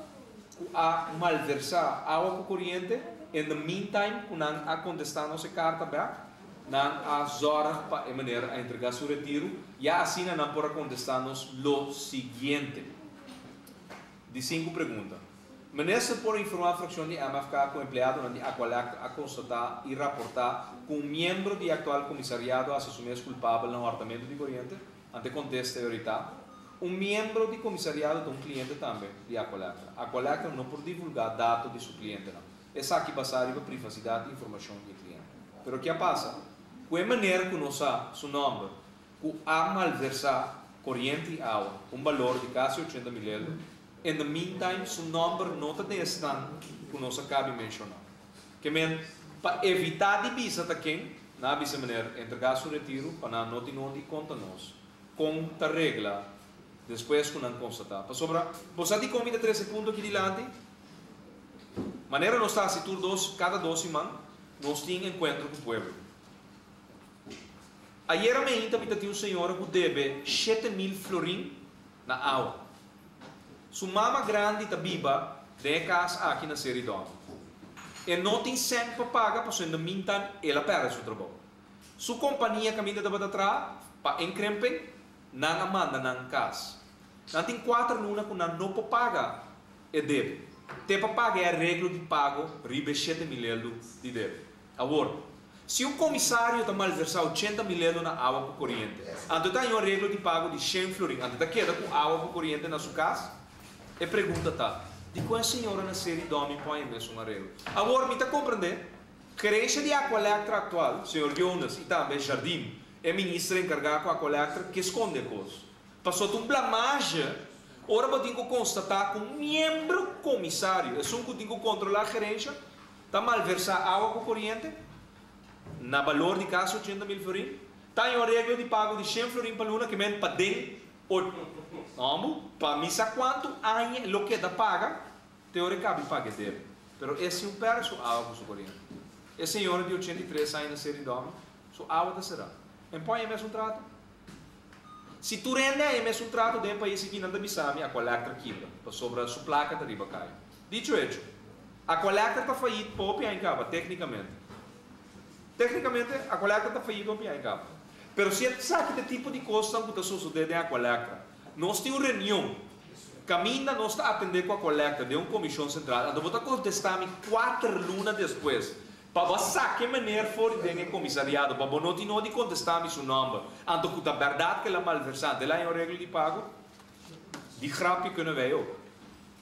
ku a malversá awa ku koriente, in the meantime, ku nan a kontestá nos karta back, nan a zorg pa e manera a entregá su retiro, ya asina nan por a kontestá nos lo siguiente. Di sinku pregunta. Minister por informá frakshon di MFK ku empleadonan di Aqualectra a konstatá i raportá ku un miembro di e aktual komisariado a hasi su mes kulpabel na hòrtamentu di koriente? Ante kontesta e oritá, Un miembro di komisariado ta un kliente tambe di Aqualectra. Aqualectra no por divulgá dato di su klientenan. Esaki basá riba privasidat di informashon di e kliente. Pero ke a pasa? Ku e manera ku nos sa su nòmber ku a malversá koriente i awa ku un balor di kasi 80 mil euro, in the meantime su nòmber no ta den esnan ku nos a kabi menshoná. Ke men, pa evitá di bisa ta ken, nan a bisa meneer entregá su retiru pa nan no tin nodi konta nos kon ta regla despues ku nan konstatá. Pasobra bo sa dikon mi ta trese e punto aki dilanti? Manera nos ta hasi tur dos, kada dos siman, nos tin enkuentro ku pueblo. Ayera meinta mi ta tin un señora ku debe 7000 florin na awa. Su mama grandi ta biba den e kas aki na Seridon. E no tin sèn pa paga pasobra in the meantime el a pèrdè su trabou. Su kompania kaminda tabata traha pa inkrimping, nan a manda nan kas. Nan tin kuater luna ku nan no por paga e debe. Te pa paga e areglo di pago riba e 7000 eldu di debe. Awor, si un komisario ta malversá 80 mil euro na awa ku koriente, anto ta haña un areglo di pago di 100 florin, anto ta keda ku awa ku koriente na su kas? E pregunta ta, dikon e señora na Seri Domi por haña mes un areglo? Awor, mi ta komprendé, gerensia di Aqualectra aktual, señor Jonas i tambe Jardim, e minister enkargá ku Aqualectra, ke skonde kos. Pasobra ta un blamazje ora bo tin ku konstatá ku un miembro komisario, esun ku tin ku kontrolá gerensia, ta malversá awa ku koriente na balor di kasi 80 mil florin, ta haña un areglo di pago di 100 florin pa luna, ke men paden no, pa mi sa kuantu aña lo keda paga, te ora e kabi paga e debe. Pero e si un pèrdè su awa ku su koriente. E señora di 83 aña na Seri Domi, su awa ta será. En por haña mes un trato? Si tur hende haña mes un trato den e pais aki, nan ta bisa mi Aqualectra kibra, pasobra su plaka ta riba kaya. Dicho hecho, Aqualectra ta fayit pa hopi aña kaba, téknikamente. Téknikamente, Aqualectra ta fayit hopi aña kaba. Pero si esaki ta e tipo di kosnan ku ta sosodé den Aqualectra, nos tin un reunion, kaminda nos ta atendé ku Aqualectra den un komishon sentral, anto bo ta kontestá mi 4 luna despues, pa bo a saka e meneer for di den e komisariado, pa bo no tin nodi kontestá mi su nòmber, anto ku ta bèrdat ku el a malversá, anto el a haña un areglo di pago? Die grapje kunnen wij ook.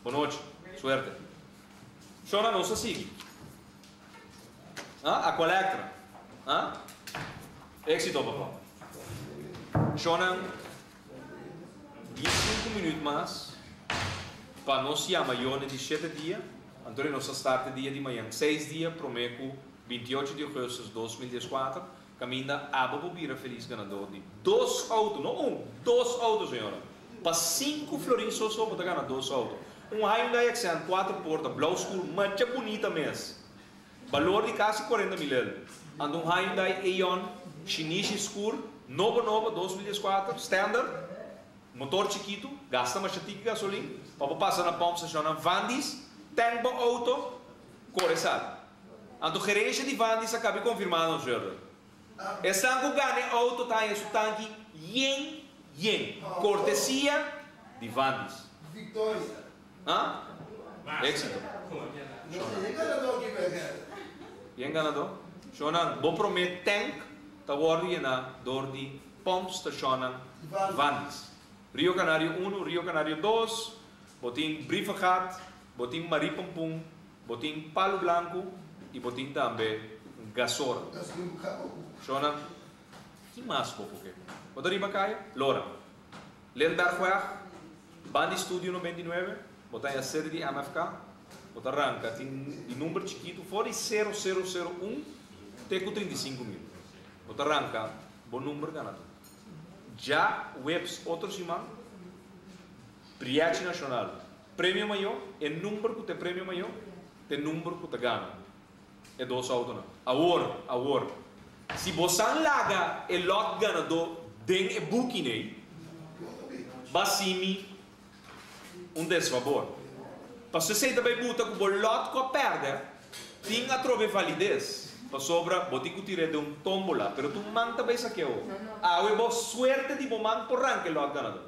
Bon nochi. Suerte. Shona, nos ta sigui. Ah, Aqualectra. Ah? Éxito, papa. Shona, 15 minüt mas pa nos yama Yone di 7 dia. Anto nos a start dia di mañan 6 dia, promé ku 28 di ougùstùs 2014. Kaminda abo por bira felis ganadó di dos outo, no un, dos outo, señora. Pa 5 florin so so bo ta gana dos outo. Un Hyundai Accent 4 porta, blou skur, masha bunita mes. Balor di kasi 40 mil euro. Anto un Hyundai Eon shinishi skur, nobo nobo, 2014, standard, motor chikitu, gasta masha tiki gasolin, pa bo pasa na pump station na Vandis, tank bo outo, kore sal. Anto gerensia di Vandis a kaba di konfirmá nos verder. Esnan ku gana e outo ta haña su tanki yen yen. Kortesia di Vandis. Victoria. Ah? Éxito. No sé, ganadó aki bai. Yen ganadó? Shonan, bo promé tank ta wòrdu yená dor di pump stationnan Vandis. Rio Canario 1, Rio Canario 2, bo tin Brievengat, bo tin Marie Pompum, bo tin Palo Blanco i bo tin tambe Gasora. Shonan, ki mas bo por ke? Bo ta riba kaya? Lora. Lindbergweg, Bandi Studio 99, bo ta na sede di MFK, bo ta ranka, tin di number chikitu, for di 0001, te ku 35 mil. Bo ta ranka, bo number ganadó. Djaweps otro siman, Briachi Nashonal, premio mayó, e number ku ta premio mayó, ta e number ku ta gana. E dos outonan. Awor, awor, si bo laga e lot ganadó den e buki nei, bo a hasi mi un desfabor. Pasobra esei tambe buta ku bo lot ku a pèrdè, tin atrobe valides. Pasobra bo tin ku tir'é den un tómbola, pero tur man tambe sakeo. Awe bo suerte di bo man por ranka e lot ganadó.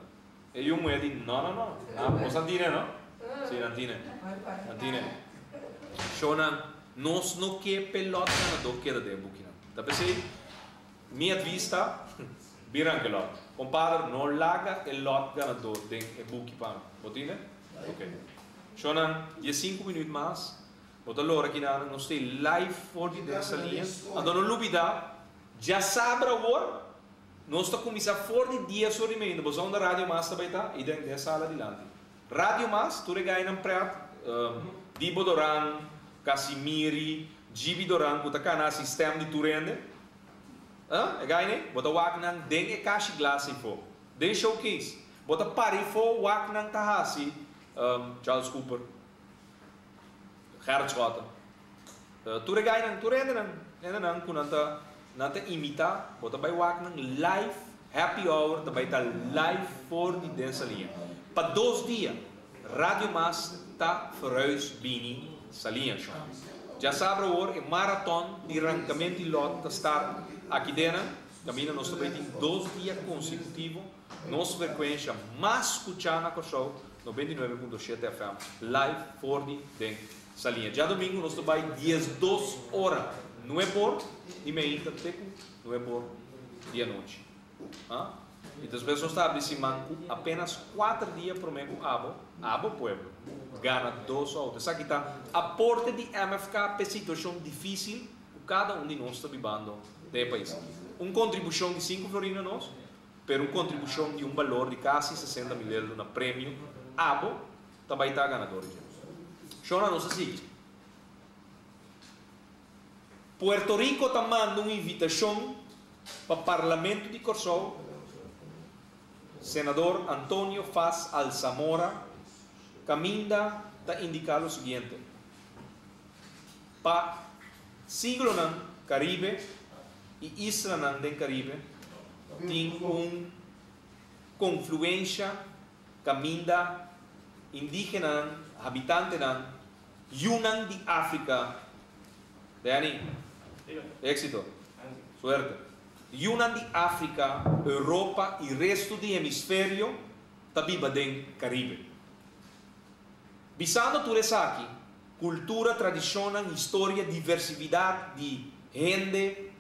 E yu muhé di, no, no, no. Ah, bo sa tira, no? Si, nan tin e. Nan tin e. Shownan, nos no ke p'e lòt ganadó keda den e bukinan. Ta p'esei, mi advis ta, bin ranka e lòt. Kompader, no laga e lòt ganadó den e buki pa mi. Bo tin e? Ok. Shownan, diesinku minüt mas, bo ta lora kinan, nos stay live for di den Saliña. Anto no lubidá, djasabra awor, Nos ta kuminsá for di dies or di meinda, bo sa unda Radio Mas ta bai ta? I den den sala dilanti. Radio Mas, tur e gainan pret, Dibo Doran, Casimiri, Gibi Doran ku ta kana hasi stem di tur hende. E gai nei? Bo ta wak nan den e kashi glas eifó, den showcase. Bo ta para eifó wak nan ta hasi Charles Cooper, Gerrit Schotten. Tur e gainan, tur hendenan, hendenan ku nan ta nan ta imitá, bo ta bai wak nan live, happy hour ta bai ta live for di den Saliña. Pa dos dia, Radio Mas ta verhuis bini Saliña shon. Djasabra awor e maraton di rankamentu di lòt ta start aki denan, kaminda nos ta bai tin dos dia konsekutivo nos frekuensha mas skuchá na Kòrsou, 99.7 FM, live for di den Saliña. Djadomingo nos ta bai 12 ora, nuebe or di meinta te ku 9 or di anochi. Ah? I despues nos ta habri siman ku apenas 4 dia promé ku abo, abo pueblo, gana dos outo. Esaki ta aporte di MFK pa e situashon difísil ku kada un di nos ta bibando den e pais. Un kontribushon di 5 florin na nos, pero un kontribushon di un balor di kasi 60 mil euro na premio, abo ta bai ta ganadó. Shona, nos ta sigui. Puerto Rico ta manda un invitashon pa Parlamento di Kòrsou, Senador Antonio Faz Alzamora, kaminda ta indiká lo siguiente. Pa siglonan Karibe i islanan den Karibe tin un konfluensha kaminda indígenanan, habitantenan, yunan di Afrika, Danny, éksito, suerte. Yunan di Afrika, Europa i resto di hemisferio ta biba den Karibe. Bisando tur esaki, kultura, tradishonnan, historia, diversidat di hende,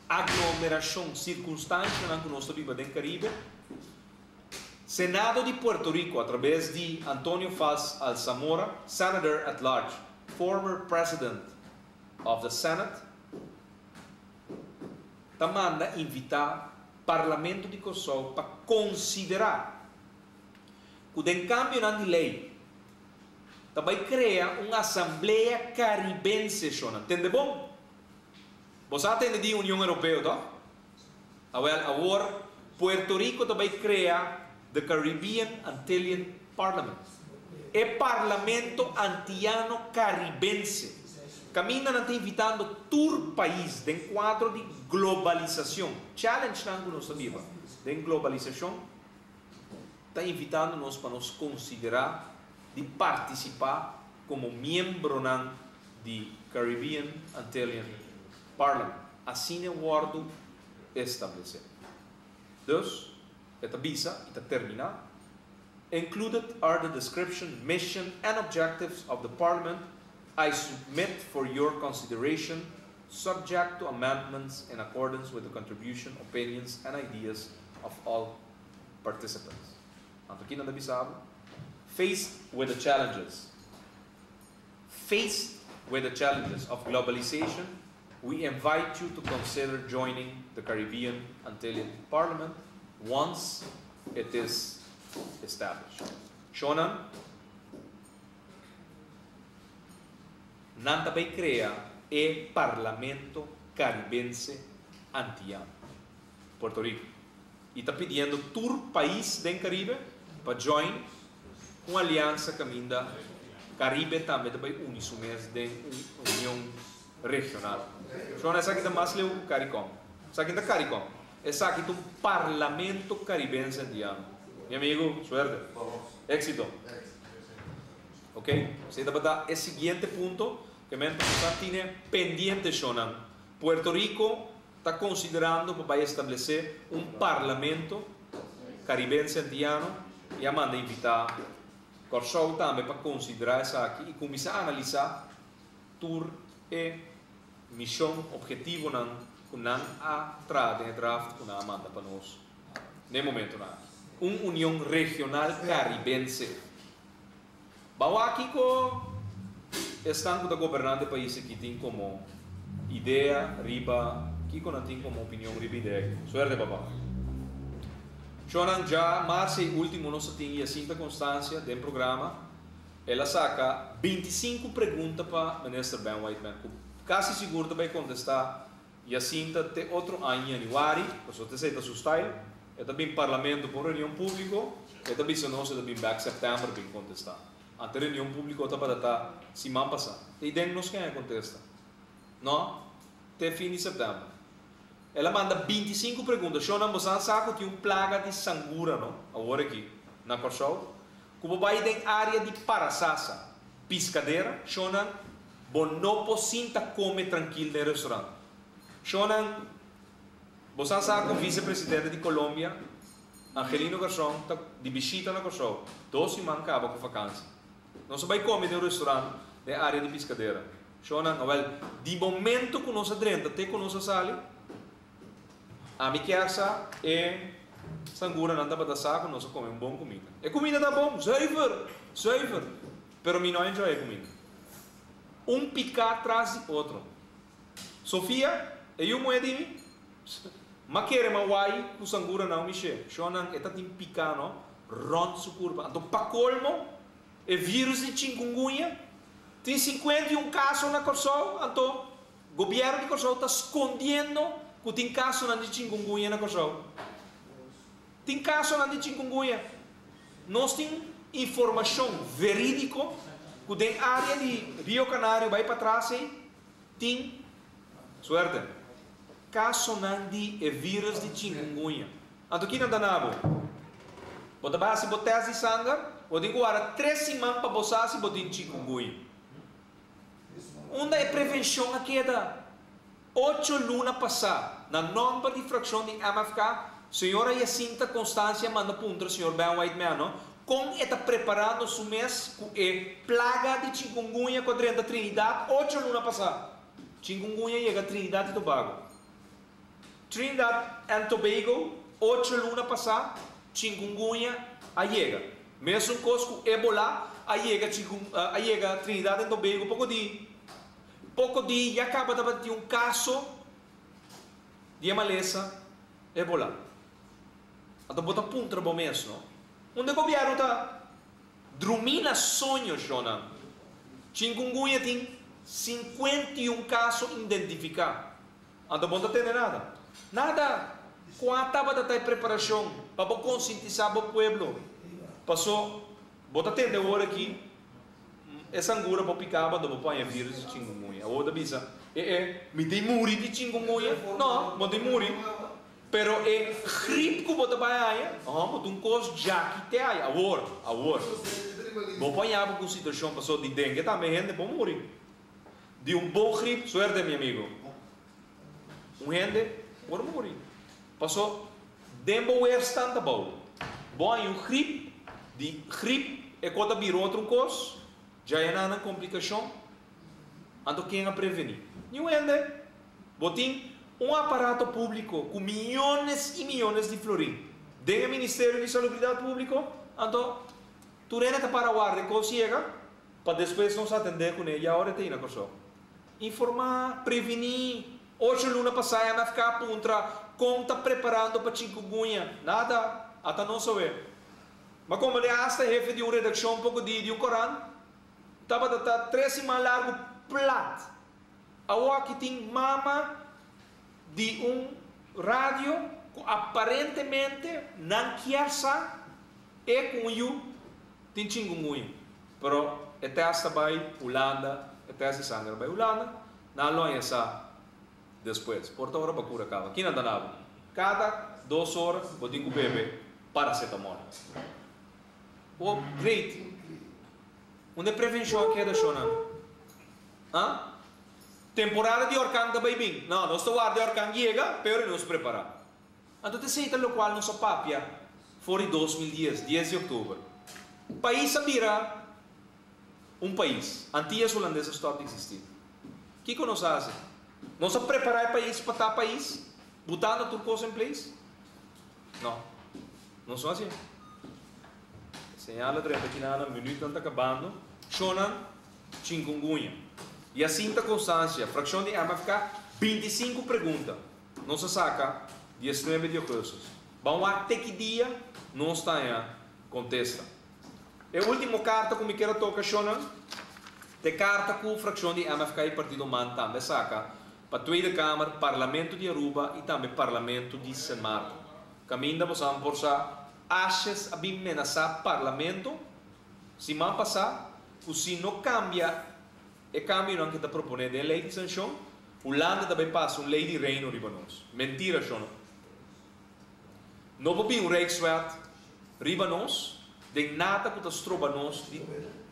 aglomerashon, sirkunstansianan ku nos ta biba den Karibe, Senado di Puerto Rico, a traves di Antonio Faz Alzamora, Senator at Large, former President of the Senate, ta manda invitá Parlamento di Kòrsou pa konsiderá ku den kambionan di lei ta bai krea un asamblea karibense, shonnan. Tende bon? Bo sa tende di Union Europeo, tòg? Awèl, awor Puerto Rico ta bai krea the Caribbean Antillean Parliament. E Parlamento Antiano Karibense. Kaminda nan ta invitando tur pais den kuadro di globalisashon, challengenan ku nos ta biba den globalisashon, ta invitando nos pa nos konsiderá di partisipá komo miembronan di Caribbean Antillean Parliament. Asina wòrdu establesé. Dus, e ta bisa i ta terminá: "Included are the description, mission and objectives of the Parliament I submit for your consideration, subject to amendments in accordance with the contribution, opinions and ideas of all participants." Anto kiko nan ta bisa bo? Faced with the challenges of globalization, we invite you to consider joining the Caribbean Antillean Parliament once it is established. Shonnan, nan ta bai krea e Parlamento Karibense Antiano. Puerto Rico. I ta pidiendo tur pais den Karibe pa join un aliansa kaminda Karibe tambe ta bai uni su mes den un union regional. Shona, esaki ta mas leu ku CARICOM. Esaki ta CARICOM. Esaki ta un Parlamento Karibense Antiano. Mi amigu, suerte. Éksito. Ok, esei tabata e siguiente punto ke men ta tine pendiente, shonnan. Puerto Rico ta konsiderando pa bai establesé un Parlamento Karibense Antiano i a manda invitá. Kòrsou tambe pa konsiderá esaki i kuminsá analisá tur e mishon, ophetivonan ku nan a traha den e draft ku nan a manda pa nos n'e momentonan aki. Un union regional karibense. Ban wak kiko esnan ku ta gobernando e pais aki tin komo idea riba kiko nan tin komo opinion riba idea aki. Suerte papa. Shonnan dja marse i ultimo nos a tin Jacinta Constancia den programa. El a saka 25 pregunta pa Minister Ben Whiteman ku kasi sigur ta bai kontestá Jacinta te otro aña yanüari, pasobra esei ta su style. E ta bin Parlamento pa un reunion públiko, e ta bisa nos e ta bin bèk sèptèmber bin kontestá. Ante reunion públiko tabata ta siman pasá. Te i den nos ken a kontesta? No, te fin di sèptèmber. El a manda 25 pregunta. Shonnan, boso a sa ku tin un plaga di sangura, no, awor aki na Kòrsou? Ku bo bai den área di Parasasa, Piscadera, shonnan, bo no por sinta come trankil den restaurant. Shonnan, bo sa sa ku vicepresidente di Colombia, Angelino Garzón, ta di bishita na Kòrsou, dos siman kaba ku vakansi. Nos a bai come den un restaurant den área di Piscadera. Shonnan, awèl, di momento ku nos a drenta te ku nos a sali, ami kier sa e sanguranan tabata sa ku nos a come un bon kuminda. E kuminda ta bon, zuiver, zuiver. Pero mi no a enjoy e kuminda. Un piká tras di otro. Sofia, e yu muhé di mi, M'a kere m'a wai ku sangura nan mishe. Shonnan, e ta tin piká no, rònt su kurpa. Anto pa kolmo, e vírus di chinkungunya tin 51 kaso na Kòrsou, anto gobièrnu di Kòrsou ta skondiendo ku tin kasonan di chinkungunya na Kòrsou. Tin kasonan di chinkungunya. Nos tin informashon verídiko ku den área di Rio Canario bai patras ei tin, suerte, kasonan di e vírus di chinkungunya. Anto kinan ta na bo? Bo ta bai hasi bo tèst di sanger, bo tin ku warda tres siman pa bo sa si bo tin chinkungunya. Unda e prevenshon a keda? Ocho luna pasá, na nòmber di frakshon di MFK, señora Jacinta Constancia a manda puntra señor Ben Whiteman kon e ta preparando su mes ku e plaga di chinkungunya ku a drenta Trinidad ocho luna pasá. Chinkungunya yega Trinidad i Tobago. Trinidad and Tobago, ocho luna pasá, chinkungunya a yega. Mesun kos ku Ebola a yega a yega Trinidad and Tobago poko di. Poko di ya kaba tabatin un kaso di e malesa Ebola. Anto bo ta puntra bo mes, no? Unda e gobièrnu ta drumí na soño, shonnan? Chinkungunya tin 51 kaso indentifiká. Anto bo no ta tende nada. Nada! Kua tabata ta e preparashon pa bo konsientisá bo pueblo? Paso bo ta tende awor aki E sangura bo picaba do bo paña virus di chingungunya. Awor bo ta bisa, E e, mi tin muri di chingungunya? No, bo no tin muri. Pero e grip cu bo ta bai haña, oh, bo ta un cos djaki te haya. Awor, awor, bo paña bo cu un situacion paso di dengue tambe hende por muri. Di un bon grip, suerte mi amigo, un hende por muri. Paso den bo weerstand ta bou. Bo haña un grip, di grip e kos ta bira otro kos, djaya nan nan komplikashon, anto ken a prevení? Niun hende. Bo tin un aparato públiko ku miyones i miyones di florin den e Ministerio di Salubridat Públiko, anto tur hende ta para warda e kos yega pa despues nos atendé kuné ya ora e ta ina Kòrsou. Informá, prevení. Ocho luna pasá MFK puntra kon ta preparando pa chinkungunya. Nada. Ata nos awe. Ma komo de hasta hefe di un redakshon poko di di un korant tabata ta tres siman largu plat. Awor aki tin mama di un radio ku aparentemente nan kier sa e ku un yu tin chinkungunya. Pero e tèst ta bai Hulanda, e tèst di sanger a bai Hulanda. Nan lo haña sa despues. Por ta ora pa kura kaba. Kinan ta nabo? Kada dos ora bo tin ku bebe paracetamol. Oh, great! Unda e prevenshon a keda, shonnan? Ha? Temporada di orkan ta bai bin. No, nos ta warda e orkan yega, pero nos prepará. Anto ta esei ta lokual nos a papia for di 2010, 10 di oktober. Pais a bira un pais. Antias Hulandes a stòp di eksistí. Kiko nos a hasi? Nos a prepará e pais pa ta pais, butando tur kos in place? No. Nos no hasié. Señal a drenta kinana, minütnan ta kabando. Shonnan, chinkungunya. Jacinta Constancia, frakshon di MFK, 25 pregunta. Nos a saka 19 di ougùstùs. Ban wak te ki dia nos ta haña kontesta. E último karta ku mi kier a toka, shonnan, ta e karta ku frakshon di MFK i Partido man tambe a saka pa Tweede Kamer, Parlamento di Aruba i tambe Parlamento di Sint Maarten. Kaminda boso a por sa Asjes a bin menasá Parlamento siman pasá ku si no kambia e kambionan ku e ta proponé den e lei di sanshon, Hulanda ta bai pasa un lei di Reino riba nos. Mentira, shonnan. No por bin un Rijkswet riba nos den nada ku ta stroba nos di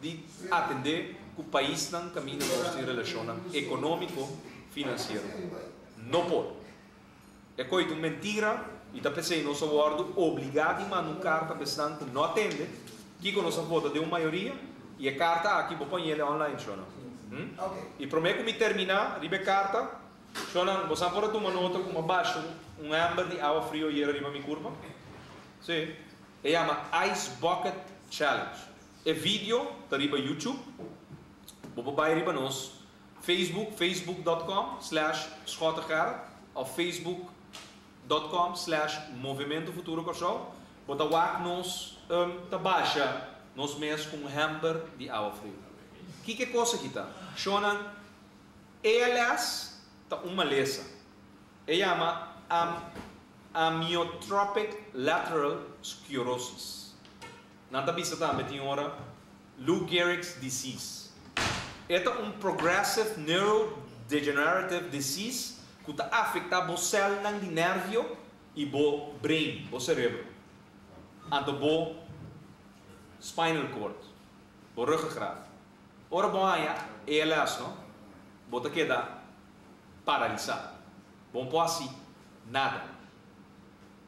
di atendé ku paisnan kaminda nos tin relashonnan ekonómiko finansiero. No por. E koi ta un mentira i ta p'esei nos a wòrdu obligá di manda un karta pa esnan ku no atende kiko nos a vota den un mayoria i e karta aki bo por hañ'el online, shona. I promé ku mi terminá riba e karta, Shonnan, bosan por a tuma nota ku mi a basha un ember di awa frio ayera riba mi kurpa? Sí. E yama Ice Bucket Challenge. E video ta riba YouTube. Bo por bai riba nos Facebook, facebook dot com slash schottegerrit òf facebook dot com slash Movimento Futuro Kòrsou. Bo ta wak nos ta basha nos mes ku un hember di awa frio. Kiko e kos aki ta? Shonnan, ALS ta un malesa. E yama amyotropic lateral sclerosis. Nan ta bisa tambe tin ora Lou Gehrig's disease. E ta un progressive neurodegenerative disease ku ta afektá bo sèlnan di nèrvio i bo brain, bo serebro, anto bo spinal cord, bo ruggengraat. Ora bo haña ALS no, bo ta keda paralisá. Bo no por hasi nada.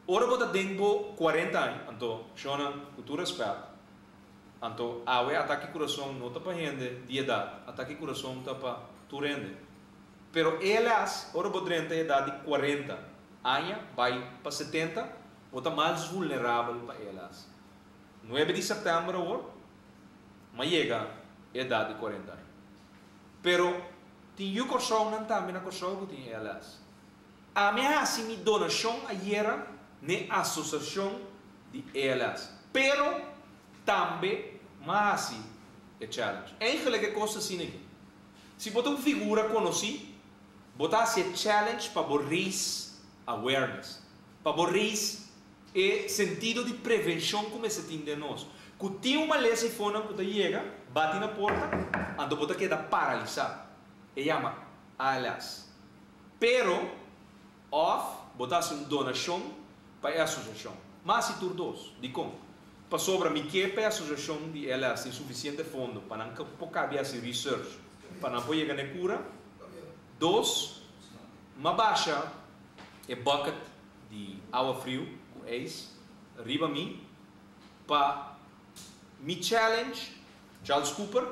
Ora bo ta den bo kuarenta aña, anto, shonnan, ku tur rèspèt, anto awe atake kurason no ta pa hende di edat, atake kurason ta pa tur hende. Pero ALS, ora bo drenta e edat di kuarenta aña bai pa setenta, bo ta mas vulnerabel pa ALS. Nuebe di sèptèmber awor, M'a yega e edat di kuarenta aña. Pero tin yu Kòrsounan tambe na Kòrsou ku tin ALS. Ami a hasi mi donashon ayera n'e asosiashon di ALS. Pero tambe m'a hasi e challenge. Eigenlijk e kos ta asina aki. Si bo ta un figura konosí, bo ta hasi e challenge pa bo raise awareness. Pa bo raise E sentido di prevenshon ku mester tin den nos. Ku tin un malesa i fonan ku ta yega, bati na porta, anto bo ta keda paralisá. E yama ALS. Pero, òf bo ta hasi un donashon pa e asosiashon. M'a hasi tur dos. Dikon? Pasobra mi ke pa e asosiashon di ALS tin sufisiente fondo pa nan por kabi hasi research pa nan por yega na e kura. Dos, m'a basha e bucket di awa friu ku ijs riba mi pa mi challenge Charles Cooper,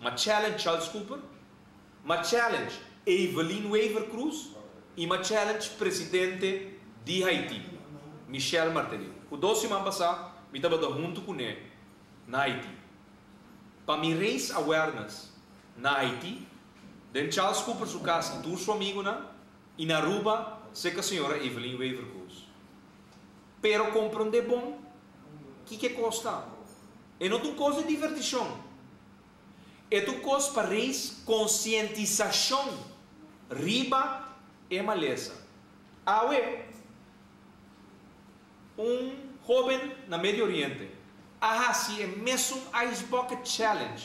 m'a challenge Charles Cooper, m'a challenge Evelyn Wever Croes i m'a challenge presidente di Haiti, Michel Martelly, ku dos siman pasá mi tabata huntu kuné na Haiti pa mi raise awareness na Haiti den Charles Cooper su kas i tur su amigunan. I na Aruba serka señora Evelyn Wever-Croes. Pero comprende bon kiko e cos ta. E no ta un cos di diverticion. E ta un cos pa raise concientisacion riba e malesa. Awe un hoben na Medio Oriente a haci e mesun Ice Bucket Challenge.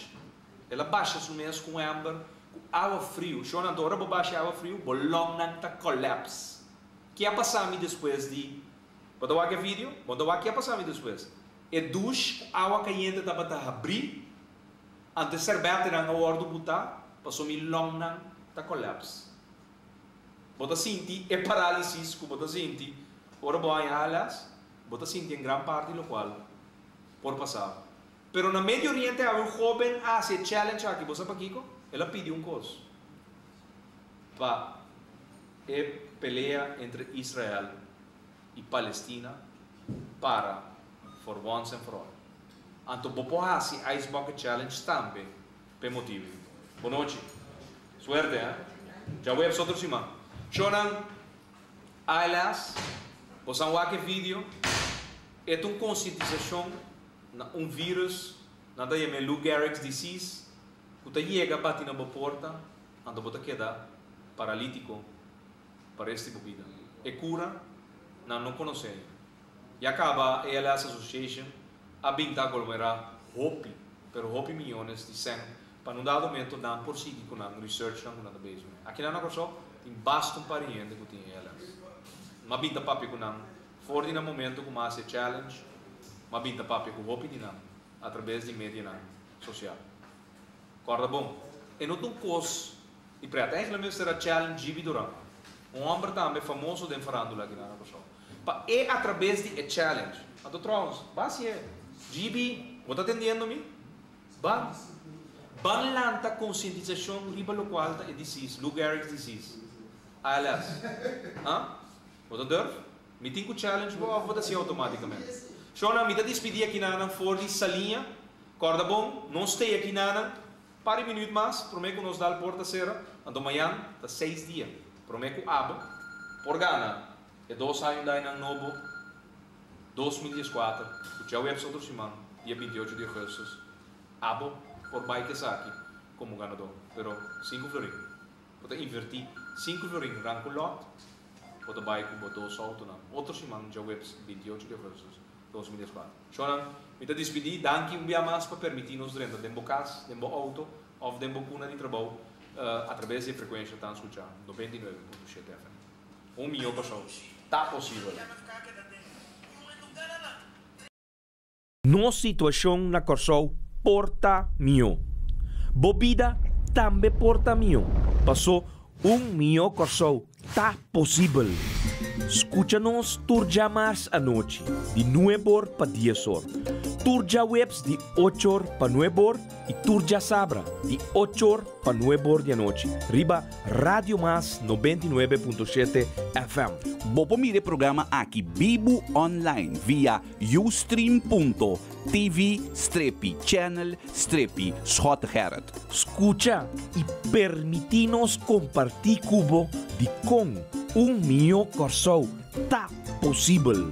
El a basha su mes cu un ember cu awa friu. Shon, anto ora bo basha e awa friu, bo longnan ta collapse. Ke a pasa mi despues di. Bo ta wak e video? Bo ta wak ke a pasa mi despues? E douche cu awa cayente tabata habri, anto e serbetenan a wordo buta paso mi longnan ta collapse. Bo ta sinti e paralisis cu bo ta sinti ora bo haña ALS? Bo ta sinti en gran parti locual por pasa. Pero na Medio Oriente awe un hoben a hasi e challenge aki, bo sa pakiko? El a pidi un kos, pa e pelea entre Israel i Palestina para for once and for all. Anto bo por hasi Ice Bucket Challenge tambe p'e motibu ei. Bon nochi. Suerte, eh. Djaweps otro siman. Shownan ALS, bo san wak e video? E ta un konsientisashon na un virus, nan ta yam'é Lou Gehrig's disease, ku ta yega bati na bo porta, anto bo ta keda paralítiko pa rest di bo bida. E kura nan no konosé ainda. Ya kaba ALS Association a bin ta aglomerá hopi, pero hopi miyones di sèn pa na un dado momento nan por sigui ku nan researchnan ku nan ta bezig kuné. Akinan na Kòrsou tin basta un par di hende ku tin ALS. M'a bin ta papia ku nan for di nan momento ku m'a hasi e challenge, m'a bin ta papia ku hopi di nan atrabes di medianan sosial. Kòrda bon, e no ta un kos di prèt. Eigenlijk mester a challenge GB Duran, un hòmber tambe famoso den farándula akinan na Kòrsou, pa e atrabes di e challenge. Anto trouwens, ba hasié. GB, bo ta tendiendo mi? Ban. Ban lanta konsientisashon riba lokual ta e disease, Lou Gehrig's disease, ALS. Ha? Bo ta durf? Mi tin ku challenge bo òf bo ta hasié outomátikamente? Shona, mi ta dispidí akinanan for di Saliña. Kòrda bon, nos stay akinanan par di minuut mas promé ku nos dal porta sera, anto mañan ta seis dia promé ku abo por gana e dos Hyundainan nobo 2014 ku djaweps otro siman, dia 28 di augustus, abo por bai ku esaki komo ganadó, pero sinku florin. Bo ta invertí sinku florin ranku lòt, bo ta bai ku bo dos outonan otro siman djaweps 28 di augustus 2014. Shonnan, mi ta dispidí. Danki un bia mas pa permití nos drenta den bo kas, den bo outo òf den bo kuna di trabou atrabes di e frekuensha tan skuchá 99.7 FM. Un mihó Kòrsou ta posibel! Nos situashon na Kòrsou por ta mihó. Bo bida tambe por ta mihó, pasó un mihó Kòrsou ta posibel. Skucha nos tur djamars anochi di nueb'or pa dies'or, tur djaweps di och'or pa nueb'or i tur djasabra di och'or pa nueb'or di anochi riba Radio Mas 99.7 FM. Bo por mira e programa aki bibu online via ustream.tv strepi channel strepi Schottegerrit. Skucha i permití nos kompartí ku bo dikon un mihó Kòrsou ta posibel.